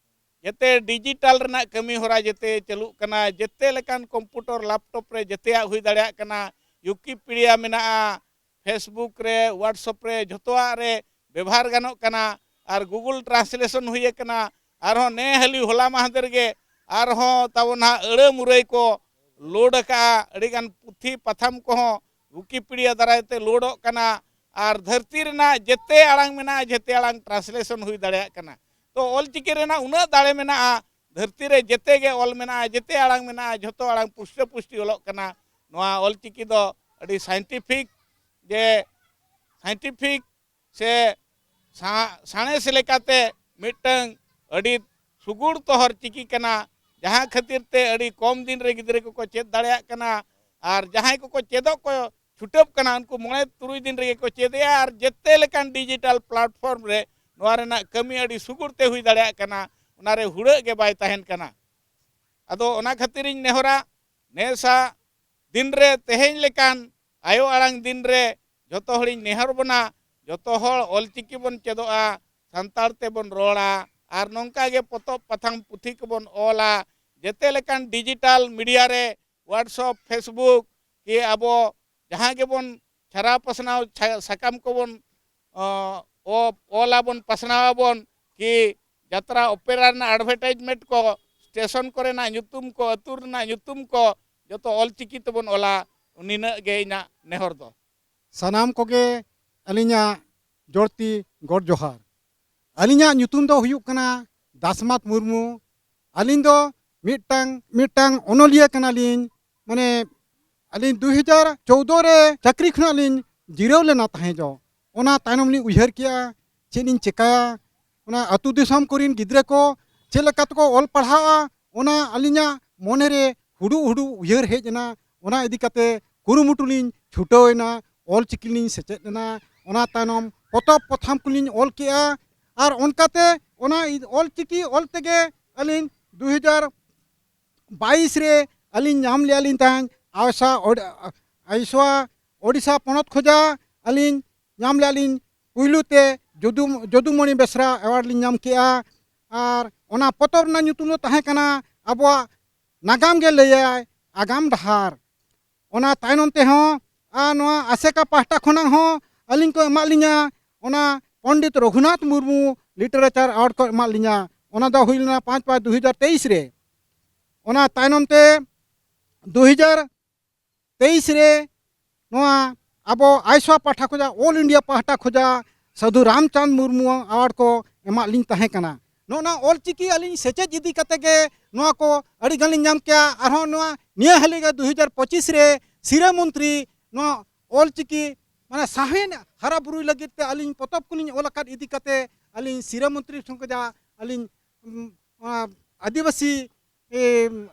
ᱡᱮᱛᱮ ᱰᱤᱡᱤᱴᱟᱞ ᱨᱮᱱᱟᱜ ᱠᱟᱹᱢᱤ ᱦᱚᱨᱟ ᱡᱮᱛᱮ ᱪᱟᱹᱞᱩᱜ ᱠᱟᱱᱟ, ᱡᱮᱛᱮ ᱞᱮᱠᱟᱱ ᱠᱚᱢᱯᱩᱴᱚᱨ, ᱞᱮᱯᱴᱚᱯ ᱨᱮ ᱡᱮᱛᱮᱭᱟᱜ ᱦᱩᱭ ᱫᱟᱲᱮᱭᱟᱜ ᱠᱟᱱᱟ, ᱣᱤᱠᱤᱯᱤᱰᱤᱭᱟ ᱢᱮᱱᱟᱜᱼᱟ, ᱯᱷᱮᱥᱵᱩᱠ ᱨᱮ, WhatsApp ᱨᱮ, ᱡᱷᱚᱛᱚᱣᱟᱜ ᱨᱮ ᱵᱮᱵᱷᱟᱨ ᱜᱟᱱᱚᱜ ᱠᱟᱱᱟ᱾ ᱟᱨ Google Translation ᱦᱩᱭ ᱟᱠᱟᱱᱟ᱾ ᱟᱨᱦᱚᱸ ᱱᱮ ᱦᱟᱹᱞᱤ ᱦᱚᱞᱟ ᱢᱟᱦᱫᱮᱨ ᱜᱮ ᱟᱨᱦᱚᱸ ᱛᱟᱵᱚ ᱱᱟᱦᱟᱜ ᱟᱹᱲᱟᱹ ᱢᱩᱨᱟᱹᱭ ᱠᱚ ᱞᱳᱰ ᱟᱠᱟᱜᱼᱟ᱾ ᱟᱹᱰᱤᱜᱟᱱ ᱯᱩᱛᱷᱤ ᱯᱟᱛᱷᱟᱢ ᱠᱚᱦᱚᱸ ᱣᱤᱠᱤᱯᱤᱰᱤᱭᱟ ᱫᱟᱨᱟᱭ ᱛᱮ ᱞᱳᱰᱚᱜ ᱠᱟᱱᱟ᱾ ᱟᱨ ᱫᱷᱟᱹᱨᱛᱤ ᱨᱮᱱᱟᱜ ᱡᱮᱛᱮ ᱟᱲᱟᱝ ᱢᱮᱱᱟᱜᱼᱟ, ᱡᱮᱛᱮ ᱟᱲᱟᱝ ᱴᱨᱟᱱᱥᱞᱮᱥᱚᱱ ᱦᱩᱭ ᱫᱟᱲᱮᱭᱟᱜ ᱠᱟᱱᱟ᱾ ᱛᱚ ᱚᱞ ᱪᱤᱠᱤ ᱨᱮᱱᱟᱜ ᱩᱱᱟᱹᱜ ᱫᱟᱲᱮ ᱢᱮᱱᱟᱜᱼᱟ, ᱫᱷᱟᱹᱨᱛᱤ ᱨᱮ ᱡᱮᱛᱮ ᱜᱮ ᱚᱞ ᱢᱮᱱᱟᱜᱼᱟ, ᱡᱮᱛᱮ ᱟᱲᱟᱝ ᱢᱮᱱᱟᱜᱼᱟ, ᱡᱷᱚᱛᱚ ᱟᱲᱟᱝ ᱯᱩᱥᱴᱟᱹ ᱯᱩᱥᱴᱤ ᱚᱞᱚᱜ ᱠᱟᱱᱟ᱾ ᱱᱚᱣᱟ ᱚᱞ ᱪᱤᱠᱤ ᱫᱚ ᱟᱹᱰᱤ ᱥᱟᱭᱮᱱᱴᱤᱯᱷᱤᱠ ᱡᱮ ᱥᱟᱭᱮᱱᱴᱤᱯᱷᱤᱠ ᱥᱮ ᱥᱟ-, ᱥᱟᱬᱮᱥ ᱞᱮᱠᱟᱛᱮ ᱢᱤᱫᱴᱟᱝ ᱟᱹᱰᱤ ᱥᱩᱜᱩᱲ ᱛᱚᱦᱚᱨ ᱪᱤᱠᱤ ᱠᱟᱱᱟ, ᱡᱟᱦᱟᱸ ᱠᱷᱟᱹᱛᱤᱨ ᱛᱮ ᱟᱹᱰᱤ ᱠᱚᱢ ᱫᱤᱱ ᱨᱮ ᱜᱤᱫᱽᱨᱟᱹ ᱠᱚᱠᱚ ᱪᱮᱫ ᱫᱟᱲᱮᱭᱟᱜ ᱠᱟᱱᱟ᱾ ᱟᱨ ᱡᱟᱦᱟᱸᱭ ᱠᱚᱠᱚ ᱪᱮᱫᱚᱜ ᱠᱚ ᱪᱷᱩᱴᱟᱹᱜ ᱠᱟᱱᱟ, ᱩᱱᱠᱩ ᱢᱚᱬᱮ ᱛᱩᱨᱩᱭ ᱫᱤᱱ ᱨᱮᱜᱮ ᱠᱚ ᱪᱮᱫᱮᱜᱼᱟ᱾ ᱟᱨ ᱡᱮᱛᱮ ᱞᱮᱠᱟᱱ ᱰᱤᱡᱤᱴᱟᱞ ᱯᱞᱟᱴᱯᱷᱚᱨᱢ ᱨᱮ ᱱᱚᱣᱟ ᱨᱮᱱᱟᱜ ᱠᱟᱹᱢᱤ ᱟᱹᱰᱤ ᱥᱩᱜᱩᱲ ᱛᱮ ᱦᱩᱭ ᱫᱟᱲᱮᱭᱟᱜ ᱠᱟᱱᱟ, ᱚᱱᱟᱨᱮ ᱦᱩᱲᱟᱹᱜ ᱜᱮ ᱵᱟᱭ ᱛᱟᱦᱮᱱ ᱠᱟᱱᱟ᱾ ᱟᱫᱚ ᱚᱱᱟ ᱠᱷᱟᱹᱛᱤᱨᱤᱧ ᱱᱮᱦᱚᱨᱟ, ᱱᱮᱥᱟ ᱫᱤᱱ ᱨᱮ, ᱛᱮᱦᱮᱧ ᱞᱮᱠᱟᱱ ᱟᱭᱳ ᱟᱲᱟᱝ ᱫᱤᱱ ᱨᱮ ᱡᱚᱛᱚ ᱦᱚᱲᱤᱧ ᱱᱮᱦᱚᱨ ᱵᱚᱱᱟ, ᱡᱚᱛᱚ ᱦᱚᱲ ᱚᱞ ᱪᱤᱠᱤ ᱵᱚᱱ ᱪᱮᱫᱚᱜᱼᱟ, ᱥᱟᱱᱛᱟᱲ ᱛᱮᱵᱚᱱ ᱨᱚᱲᱟ, ᱟᱨ ᱱᱚᱝᱠᱟ ᱜᱮ ᱯᱚᱛᱚᱵ ᱯᱟᱛᱷᱟᱢ ᱯᱩᱛᱷᱤ ᱠᱚᱵᱚᱱ ᱚᱞᱟ᱾ ᱡᱮᱛᱮ ᱞᱮᱠᱟᱱ ᱰᱤᱡᱤᱴᱟᱞ ᱢᱤᱰᱤᱭᱟ ᱨᱮ, WhatsApp, Facebook ᱠᱤ ᱟᱵᱚ ᱡᱟᱦᱟᱸ ᱜᱮᱵᱚᱱ ᱪᱷᱟᱨᱟᱣ ᱯᱟᱥᱱᱟᱣ ᱪᱷᱟ-, ᱥᱟᱠᱟᱢ ᱠᱚᱵᱚᱱ, ᱚ, ᱚ-, ᱚᱞ ᱟᱵᱚᱱ, ᱯᱟᱥᱱᱟᱣ ᱟᱵᱚᱱ, ᱠᱤ ᱡᱟᱛᱨᱟ ᱚᱯᱮᱨᱟ ᱨᱮᱱᱟᱜ ᱮᱰᱵᱷᱮᱴᱟᱭᱤᱡᱽᱢᱮᱱᱴ ᱠᱚ, ᱥᱴᱮᱥᱚᱱ ᱠᱚᱨᱮᱱᱟᱜ ᱧᱩᱛᱩᱢ ᱠᱚ, ᱟᱹᱛᱩ ᱨᱮᱱᱟᱜ ᱧᱩᱛᱩᱢ ᱠᱚ, ᱡᱚᱛᱚ ᱚᱞ ᱪᱤᱠᱤ ᱛᱮᱵᱚᱱ ᱚᱞᱟ᱾ ᱱᱤᱱᱟᱹᱜ ᱜᱮ ᱤᱧᱟᱹᱜ ᱱᱮᱦᱚᱨ ᱫᱚ᱾ ᱥᱟᱱᱟᱢ ᱠᱚᱜᱮ ᱟᱹᱞᱤᱧᱟᱜ ᱡᱚᱲᱛᱤ ᱜᱚᱰ ᱡᱚᱦᱟᱨ᱾ ᱟᱹᱞᱤᱧᱟᱜ ᱧᱩᱛᱩᱢ ᱫᱚ ᱦᱩᱭᱩᱜ ᱠᱟᱱᱟ ᱫᱟᱥᱢᱟᱛ ᱢᱩᱨᱢᱩ᱾ ᱟᱹᱞᱤᱧ ᱫᱚ ᱢᱤᱫᱴᱟᱝ ᱢᱤᱫᱴᱟᱝ ᱚᱱᱚᱞᱤᱭᱟᱹ ᱠᱟᱱᱟᱞᱤᱧ᱾ ᱢᱟᱱᱮ ᱟᱹᱞᱤᱧ ᱫᱩ ᱦᱟᱡᱟᱨ ᱪᱳᱣᱫᱚ ᱨᱮ ᱪᱟᱹᱠᱨᱤ ᱠᱷᱚᱱᱟᱜ ᱞᱤᱧ ᱡᱤᱨᱟᱹᱣ ᱞᱮᱱᱟ ᱛᱟᱦᱮᱸ ᱡᱚ᱾ ᱚᱱᱟ ᱛᱟᱭᱱᱚᱢ ᱞᱤᱧ ᱩᱭᱦᱟᱹᱨ ᱠᱮᱜᱼᱟ, ᱪᱮᱫ ᱤᱧ ᱪᱮᱠᱟᱭᱟ? ᱚᱱᱟ ᱟᱹᱛᱩ ᱫᱤᱥᱚᱢ ᱠᱚᱨᱮᱱ ᱜᱤᱫᱽᱨᱟᱹ ᱠᱚ ᱪᱮᱫ ᱞᱮᱠᱟ ᱛᱮᱠᱚ ᱚᱞ ᱯᱟᱲᱦᱟᱜᱼᱟ, ᱚᱱᱟ ᱟᱹᱞᱤᱧᱟᱜ ᱢᱚᱱᱮ ᱨᱮ ᱦᱩᱰᱩᱜ ᱦᱩᱰᱩᱜ ᱩᱭᱦᱟᱹᱨ ᱦᱮᱡ ᱮᱱᱟ᱾ ᱚᱱᱟ ᱤᱫᱤ ᱠᱟᱛᱮ ᱠᱩᱨᱩᱢᱩᱴᱩ ᱞᱤᱧ ᱪᱷᱩᱴᱟᱹᱣ ᱮᱱᱟ᱾ ᱚᱞ ᱪᱤᱠᱤ ᱞᱤᱧ ᱥᱮᱪᱮᱫ ᱮᱱᱟ᱾ ᱚᱱᱟ ᱛᱟᱭᱱᱚᱢ ᱯᱚᱛᱚᱵ ᱯᱚᱛᱷᱟᱢ ᱠᱚᱞᱤᱧ ᱚᱞ ᱠᱮᱜᱼᱟ᱾ ᱟᱨ ᱚᱱᱠᱟᱛᱮ ᱚᱱᱟ ᱤ- ᱚᱞ ᱪᱤᱠᱤ ᱚᱞ ᱛᱮᱜᱮ ᱟᱹᱞᱤᱧ ᱫᱩ ᱦᱟᱡᱟᱨ ᱵᱟᱭᱤᱥ ᱨᱮ ᱟᱹᱞᱤᱧ ᱧᱟᱢ ᱞᱮᱜᱼᱟ ᱞᱤᱧ ᱛᱟᱦᱮᱸᱫ ᱟᱭᱥᱟ ᱳᱰ- ᱟᱭᱥᱣᱟ ᱳᱰᱤᱥᱟ ᱯᱚᱱᱚᱛ ᱠᱷᱚᱡᱟᱜ ᱟᱹᱞᱤᱧ ᱧᱟᱢ ᱞᱮᱜᱼᱟ ᱞᱤᱧ᱾ ᱯᱩᱭᱞᱩ ᱛᱮ ᱡᱚᱫᱩ ᱡᱚᱫᱩᱢᱚᱬᱤ ᱵᱮᱥᱨᱟ ᱮᱣᱟᱨᱰ ᱞᱤᱧ ᱧᱟᱢ ᱠᱮᱜᱼᱟ᱾ ᱟᱨ ᱚᱱᱟ ᱯᱚᱛᱚᱵ ᱨᱮᱱᱟᱜ ᱧᱩᱛᱩᱢ ᱫᱚ ᱛᱟᱦᱮᱸ ᱠᱟᱱᱟ ᱟᱵᱚᱣᱟᱜ ᱱᱟᱜᱟᱢ ᱜᱮ ᱞᱟᱹᱭᱟᱭ ᱟᱜᱟᱢ ᱰᱟᱦᱟᱨ᱾ ᱚᱱᱟ ᱛᱟᱭᱱᱚᱢ ᱛᱮᱦᱚᱸ ᱟᱨ ᱱᱚᱣᱟ ᱟᱥᱮᱠᱟ ᱯᱟᱦᱴᱟ ᱠᱷᱚᱱᱟᱜ ᱦᱚᱸ ᱟᱹᱞᱤᱧ ᱠᱚ ᱮᱢᱟᱜ ᱞᱤᱧᱟ ᱚᱱᱟ ᱯᱚᱱᱰᱤᱛ ᱨᱚᱜᱷᱩᱱᱟᱛᱷ ᱢᱩᱨᱢᱩ ᱞᱤᱴᱟᱨᱮᱪᱟᱨ ᱮᱣᱟᱨᱰ ᱠᱚ ᱮᱢᱟᱜ ᱞᱤᱧᱟ᱾ ᱚᱱᱟ ᱫᱚ ᱦᱩᱭ ᱞᱮᱱᱟ ᱯᱟᱸᱪ ᱯᱟᱸᱪ ᱫᱩ ᱦᱟᱡᱟᱨ ᱛᱮᱭᱤᱥ ᱨᱮ᱾ ᱚᱱᱟ ᱛᱟᱭᱱᱚᱢ ᱛᱮ ᱫᱩ ᱦᱟᱡᱟᱨ ᱛᱮᱭᱤᱥ ᱨᱮ ᱱᱚᱣᱟ ᱟᱵᱚ ᱟᱭᱥᱣᱟ ᱯᱟᱦᱴᱟ ᱠᱷᱚᱱᱟᱜ, ᱚᱞ ᱤᱱᱰᱤᱭᱟ ᱯᱟᱦᱴᱟ ᱠᱷᱚᱱᱟᱜ ᱥᱟᱹᱫᱷᱩ ᱨᱟᱢᱪᱟᱸᱫᱽ ᱢᱩᱨᱢᱩ ᱟᱣᱟᱨᱰ ᱠᱚ ᱮᱢᱟᱜ ᱞᱤᱧ ᱛᱟᱦᱮᱸ ᱠᱟᱱᱟ᱾ ᱱᱚᱜᱼᱚ ᱱᱚᱣᱟ ᱚᱞ ᱪᱤᱠᱤ ᱟᱹᱞᱤᱧ ᱥᱮᱪᱮᱫ ᱤᱫᱤ ᱠᱟᱛᱮ ᱜᱮ ᱱᱚᱣᱟ ᱠᱚ ᱟᱹᱰᱤ ᱜᱟᱱ ᱞᱤᱧ ᱧᱟᱢ ᱠᱮᱜᱼᱟ᱾ ᱟᱨᱦᱚᱸ ᱱᱚᱣᱟ ᱱᱤᱭᱟᱹ ᱦᱟᱹᱞᱤ ᱜᱮ ᱫᱩ ᱦᱟᱡᱟᱨ ᱯᱚᱸᱪᱤᱥ ᱨᱮ ᱥᱤᱨᱟᱹ ᱢᱚᱱᱛᱨᱤ ᱱᱚᱣᱟ ᱚᱞ ᱪᱤᱠᱤ ᱢᱟᱱᱮ ᱥᱟᱶᱦᱮᱫ ᱦᱟᱨᱟ ᱵᱩᱨᱩᱭ ᱞᱟᱹᱜᱤᱫ ᱛᱮ ᱟᱹᱞᱤᱧ ᱯᱚᱛᱚᱵ ᱠᱚᱞᱤᱧ ᱚᱞ ᱟᱠᱟᱫ ᱤᱫᱤ ᱠᱟᱛᱮ ᱟᱹᱞᱤᱧ ᱥᱤᱨᱟᱹ ᱢᱚᱱᱛᱨᱤ ᱴᱷᱮᱱ ᱠᱷᱚᱱᱟᱜ ᱟᱹᱞᱤᱧ, ᱩᱢ, ᱚᱱᱟ ᱟᱹᱫᱤᱵᱟᱹᱥᱤ, ᱮᱢ,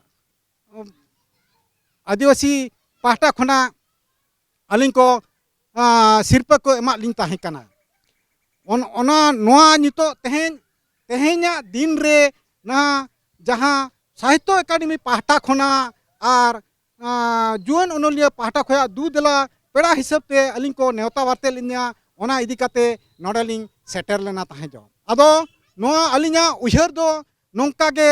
ᱟᱹᱫᱤᱵᱟᱹᱥᱤ ᱯᱟᱦᱴᱟ ᱠᱷᱚᱱᱟᱜ ᱟᱹᱞᱤᱧ ᱠᱚ, ᱟᱸ, ᱥᱤᱨᱯᱟᱹ ᱠᱚ ᱮᱢᱟᱜ ᱞᱤᱧ ᱛᱟᱦᱮᱸ ᱠᱟᱱᱟ᱾ ᱚᱱ-, ᱚᱱᱟ, ᱱᱚᱣᱟ ᱱᱤᱛᱚᱜ ᱛᱮᱦᱮᱧ, ᱛᱮᱦᱮᱧᱟᱜ ᱫᱤᱱ ᱨᱮ ᱱᱚᱣᱟ ᱡᱟᱦᱟᱸ ᱥᱟᱦᱤᱛᱛᱚ ᱮᱠᱟᱰᱮᱢᱤ ᱯᱟᱦᱴᱟ ᱠᱷᱚᱱᱟᱜ ᱟᱨ, ᱟᱸ, ᱡᱩᱣᱟᱹᱱ ᱚᱱᱚᱞᱤᱭᱟᱹ ᱯᱟᱦᱴᱟ ᱠᱷᱚᱱᱟᱜ ᱫᱩ ᱫᱮᱞᱟ ᱯᱮᱲᱟ ᱦᱤᱥᱟᱹᱵ ᱛᱮ ᱟᱹᱞᱤᱧ ᱠᱚ ᱱᱮᱣᱛᱟ ᱵᱟᱨᱛᱮ ᱞᱤᱧᱟ, ᱚᱱᱟ ᱤᱫᱤ ᱠᱟᱛᱮ ᱱᱚᱰᱮ ᱞᱤᱧ ᱥᱮᱴᱮᱨ ᱞᱮᱱᱟ ᱛᱟᱦᱮᱸ ᱡᱚ᱾ ᱟᱫᱚ ᱱᱚᱣᱟ ᱟᱹᱞᱤᱧᱟᱜ ᱩᱭᱦᱟᱹᱨ ᱫᱚ ᱱᱚᱝᱠᱟ ᱜᱮ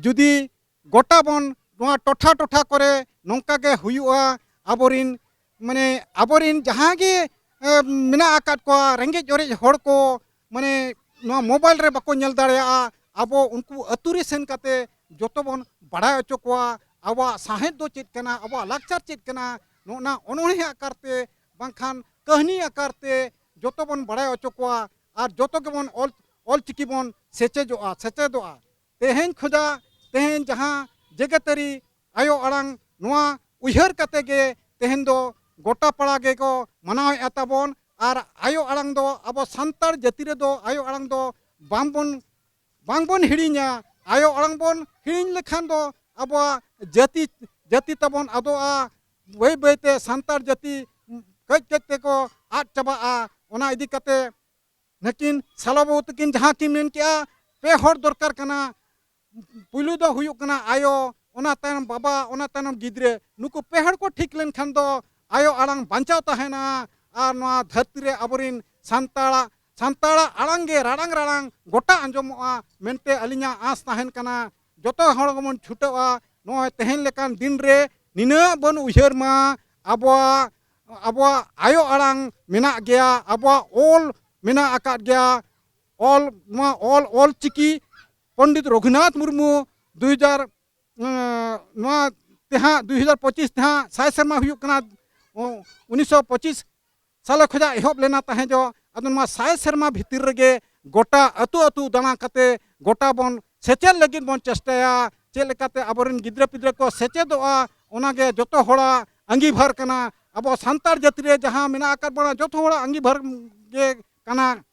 ᱡᱩᱫᱤ ᱜᱚᱴᱟ ᱵᱚᱱ ᱱᱚᱣᱟ ᱴᱚᱴᱷᱟ ᱴᱚᱴᱷᱟ ᱠᱚᱨᱮ ᱱᱚᱝᱠᱟ ᱜᱮ ᱦᱩᱭᱩᱜᱼᱟ᱾ ᱟᱵᱚᱨᱤᱱ, ᱢᱟᱱᱮ, ᱟᱵᱚᱨᱤᱱ ᱡᱟᱦᱟᱸ ᱜᱮ, ᱮ, ᱢᱮᱱᱟᱜ ᱟᱠᱟᱫ ᱠᱚᱣᱟ ᱨᱮᱸᱜᱮᱡ ᱚᱨᱮᱡ ᱦᱚᱲ ᱠᱚ, ᱢᱟᱱᱮ, ᱱᱚᱣᱟ ᱢᱳᱵᱟᱭᱤᱞ ᱨᱮ ᱵᱟᱠᱚ ᱧᱮᱞ ᱫᱟᱲᱮᱭᱟᱜᱼᱟ, ᱟᱵᱚ ᱩᱱᱠᱩ ᱟᱹᱛᱩ ᱨᱮ ᱥᱮᱱ ᱠᱟᱛᱮ ᱡᱚᱛᱚ ᱵᱚᱱ ᱵᱟᱲᱟᱭ ᱦᱚᱪᱚ ᱠᱚᱣᱟ᱾ ᱟᱵᱚᱣᱟᱜ ᱥᱟᱶᱦᱮᱫ ᱫᱚ ᱪᱮᱫ ᱠᱟᱱᱟ, ᱟᱵᱚᱣᱟᱜ ᱞᱟᱠᱪᱟᱨ ᱪᱮᱫ ᱠᱟᱱᱟ, ᱱᱚᱜᱼᱚ ᱱᱟ ᱚᱱᱚᱬᱦᱮ ᱟᱠᱟᱨ ᱛᱮ ᱵᱟᱝᱠᱷᱟᱱ ᱠᱟᱹᱦᱱᱤ ᱟᱠᱟᱨ ᱛᱮ ᱡᱚᱛᱚ ᱵᱚᱱ ᱵᱟᱲᱟᱭ ᱦᱚᱪᱚ ᱠᱚᱣᱟ᱾ ᱟᱨ ᱡᱚᱛᱚ ᱜᱮᱵᱚᱱ ᱚᱞ, ᱚᱞ ᱪᱤᱠᱤ ᱵᱚᱱ ᱥᱮᱪᱮᱫᱚᱜᱼᱟ, ᱥᱮᱪᱮᱫᱚᱜᱼᱟ᱾ ᱛᱮᱦᱮᱧ ᱠᱷᱚᱱᱟᱜ, ᱛᱮᱦᱮᱧ ᱡᱟᱦᱟᱸ ᱡᱮᱜᱮᱛᱟᱹᱨᱤ ᱟᱭᱳ ᱟᱲᱟᱝ, ᱱᱚᱣᱟ ᱩᱭᱦᱟᱹᱨ ᱠᱟᱛᱮ ᱜᱮ ᱛᱮᱦᱮᱧ ᱫᱚ ᱜᱚᱴᱟ ᱯᱟᱲᱟ ᱜᱮᱠᱚ ᱢᱟᱱᱟᱣᱮᱫᱼᱟ ᱛᱟᱵᱚᱱ᱾ ᱟᱨ ᱟᱭᱳ ᱟᱲᱟᱝ ᱫᱚ, ᱟᱵᱚ ᱥᱟᱱᱛᱟᱲ ᱡᱟᱹᱛᱤ ᱨᱮᱫᱚ ᱟᱭᱳ ᱟᱲᱟᱝ ᱫᱚ ᱵᱟᱝᱵᱚᱱ, ᱵᱟᱝᱵᱚᱱ ᱦᱤᱲᱤᱧᱟ᱾ ᱟᱭᱳ ᱟᱲᱟᱝ ᱵᱚᱱ ᱦᱤᱲᱤᱧ ᱞᱮᱠᱷᱟᱱ ᱫᱚ ᱟᱵᱚᱣᱟᱜ ᱡᱟᱹᱛᱤ, ᱡᱟᱹᱛᱤ ᱛᱟᱵᱚᱱ ᱟᱫᱚᱜᱼᱟ᱾ ᱵᱟᱹᱭ ᱵᱟᱹᱭᱛᱮ ᱥᱟᱱᱛᱟᱲ ᱡᱟᱹᱛᱤ ᱠᱟᱹᱡ ᱠᱟᱹᱡ ᱛᱮᱠᱚ ᱟᱫ ᱪᱟᱵᱟᱜᱼᱟ᱾ ᱚᱱᱟ ᱤᱫᱤ ᱠᱟᱛᱮ ᱱᱩᱠᱤᱱ ᱥᱟᱞᱟ ᱵᱟᱹᱵᱩ ᱛᱟᱹᱠᱤᱱ ᱡᱟᱦᱟᱸ ᱠᱤᱱ ᱢᱮᱱ ᱠᱮᱜᱼᱟ, ᱯᱮ ᱦᱚᱲ ᱫᱚᱨᱠᱟᱨ ᱠᱟᱱᱟ᱾ ᱯᱩᱭᱞᱩ ᱫᱚ ᱦᱩᱭᱩᱜ ᱠᱟᱱᱟ ᱟᱭᱳ, ᱚᱱᱟ ᱛᱟᱭᱱᱚᱢ ᱵᱟᱵᱟ, ᱚᱱᱟ ᱛᱟᱭᱱᱚᱢ ᱜᱤᱫᱽᱨᱟᱹ᱾ ᱱᱩᱠᱩ ᱯᱮ ᱦᱚᱲ ᱠᱚ ᱴᱷᱤᱠ ᱞᱮᱱᱠᱷᱟᱱ ᱫᱚ ᱟᱭᱳ ᱟᱲᱟᱝ ᱵᱟᱧᱪᱟᱣ ᱛᱟᱦᱮᱱᱟ᱾ ᱟᱨ ᱱᱚᱣᱟ ᱫᱷᱟᱹᱨᱛᱤ ᱨᱮ ᱟᱵᱚᱨᱤᱱ ᱥᱟᱱᱛᱟᱲᱟᱜ, ᱥᱟᱱᱛᱟᱲᱟᱜ ᱟᱲᱟᱝ ᱜᱮ ᱨᱟᱲᱟᱝ ᱨᱟᱲᱟᱝ ᱜᱚᱴᱟ ᱟᱸᱡᱚᱢᱚᱜᱼᱟ ᱢᱮᱱᱛᱮ ᱟᱹᱞᱤᱧᱟᱜ ᱟᱸᱥ ᱛᱟᱦᱮᱱ ᱠᱟᱱᱟ᱾ ᱡᱚᱛᱚ ᱦᱚᱲ ᱜᱮᱵᱚᱱ ᱪᱷᱩᱴᱟᱹᱜᱼᱟ᱾ ᱱᱚᱜᱼᱚᱭ ᱛᱮᱦᱮᱧ ᱞᱮᱠᱟᱱ ᱫᱤᱱ ᱨᱮ ᱱᱤᱱᱟᱹᱜ ᱵᱚᱱ ᱩᱭᱦᱟᱹᱨ ᱢᱟ, ᱟᱵᱚᱣᱟᱜ, ᱟᱵᱚᱣᱟᱜ ᱟᱭᱳ ᱟᱲᱟᱝ ᱢᱮᱱᱟᱜ ᱜᱮᱭᱟ, ᱟᱵᱚᱣᱟᱜ ᱚᱞ ᱢᱮᱱᱟᱜ ᱟᱠᱟᱫ ᱜᱮᱭᱟ᱾ ᱚᱞ, ᱱᱚᱣᱟ ᱚᱞ, ᱚᱞ ᱪᱤᱠᱤ ᱯᱚᱱᱰᱤᱛ ᱨᱚᱜᱷᱩᱱᱟᱛᱷ ᱢᱩᱨᱢᱩ ᱫᱩ ᱦᱟᱡᱟᱨ, ᱮᱸ, ᱱᱚᱣᱟ ᱛᱮᱦᱟᱸᱜ ᱫᱩ ᱦᱟᱡᱟᱨ ᱯᱚᱸᱪᱤᱥ ᱛᱮᱦᱟᱸᱜ ᱥᱟᱭ ᱥᱮᱨᱢᱟ ᱦᱩᱭᱩᱜ ᱠᱟᱱᱟ᱾ ᱚ, ᱩᱱᱤᱥᱥᱚ ᱯᱚᱸᱪᱤᱥ ᱥᱟᱞᱮ ᱠᱷᱚᱱᱟᱜ ᱮᱦᱚᱵ ᱞᱮᱱᱟ ᱛᱟᱦᱮᱸ ᱡᱚ᱾ ᱟᱫᱚ ᱱᱚᱣᱟ ᱥᱟᱭ ᱥᱮᱨᱢᱟ ᱵᱷᱤᱛᱤᱨ ᱨᱮᱜᱮ ᱜᱚᱴᱟ ᱟᱹᱛᱩ ᱟᱹᱛᱩ ᱫᱟᱬᱟ ᱠᱟᱛᱮ ᱜᱚᱴᱟ ᱵᱚᱱ ᱥᱮᱪᱮᱫ ᱞᱟᱹᱜᱤᱫ ᱵᱚᱱ ᱪᱮᱥᱴᱟᱭᱟ᱾ ᱪᱮᱫ ᱞᱮᱠᱟᱛᱮ ᱟᱵᱚᱨᱮᱱ ᱜᱤᱫᱽᱨᱟᱹ ᱯᱤᱫᱽᱨᱟᱹ ᱠᱚ ᱥᱮᱪᱮᱫᱚᱜᱼᱟ, ᱚᱱᱟᱜᱮ ᱡᱚᱛᱚ ᱦᱚᱲᱟᱜ ᱟᱸᱜᱤᱵᱷᱟᱨ ᱠᱟᱱᱟ᱾ ᱟᱵᱚ ᱥᱟᱱᱛᱟᱲ ᱡᱟᱹᱛᱤ ᱨᱮ ᱡᱟᱦᱟᱸ ᱢᱮᱱᱟᱜ ᱟᱠᱟᱫ ᱵᱚᱱᱟ, ᱡᱚᱛᱚ ᱦᱚᱲᱟᱜ ᱟᱸᱜᱤᱵᱷᱟᱨ ᱜᱮ ᱠᱟᱱᱟ᱾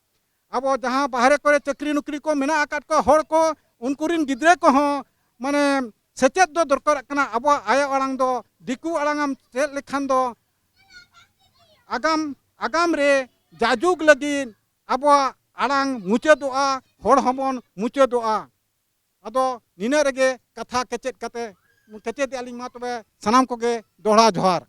ᱟᱵᱚ ᱡᱟᱦᱟᱸ ᱵᱟᱦᱨᱮ ᱠᱚᱨᱮ ᱪᱟᱹᱠᱨᱤ ᱱᱚᱠᱨᱤ ᱠᱚ ᱢᱮᱱᱟᱜ ᱟᱠᱟᱫ ᱠᱚᱣᱟ, ᱦᱚᱲ ᱠᱚ, ᱩᱱᱠᱩ ᱨᱤᱱ ᱜᱤᱫᱽᱨᱟᱹ ᱠᱚᱦᱚᱸ ᱢᱟᱱᱮ ᱥᱮᱪᱮᱫ ᱫᱚ ᱫᱚᱨᱠᱟᱨᱚᱜ ᱠᱟᱱᱟ᱾ ᱟᱵᱚᱣᱟᱜ ᱟᱭᱳ ᱟᱲᱟᱝ ᱫᱚ ᱫᱤᱠᱩ ᱟᱲᱟᱝ ᱮᱢ ᱪᱮᱫ ᱞᱮᱠᱷᱟᱱ ᱫᱚ ᱟᱜᱟᱢ, ᱟᱜᱟᱢ ᱨᱮ ᱡᱟᱡᱩᱜᱽ ᱞᱟᱹᱜᱤᱫ ᱟᱵᱚᱣᱟᱜ ᱟᱲᱟᱝ ᱢᱩᱪᱟᱹᱫᱚᱜᱼᱟ, ᱦᱚᱲ ᱦᱚᱸᱵᱚᱱ ᱢᱩᱪᱟᱹᱫᱚᱜᱼᱟ᱾ ᱟᱫᱚ ᱱᱤᱱᱟᱹᱜ ᱨᱮᱜᱮ ᱠᱟᱛᱷᱟ ᱠᱮᱪᱮᱫ ᱠᱟᱛᱮ, ᱠᱮᱪᱮᱫᱮᱜᱼᱟ ᱞᱤᱧ᱾ ᱢᱟ ᱛᱚᱵᱮ ᱥᱟᱱᱟᱢ ᱠᱚᱜᱮ ᱫᱚᱦᱲᱟ ᱡᱚᱦᱟᱨ᱾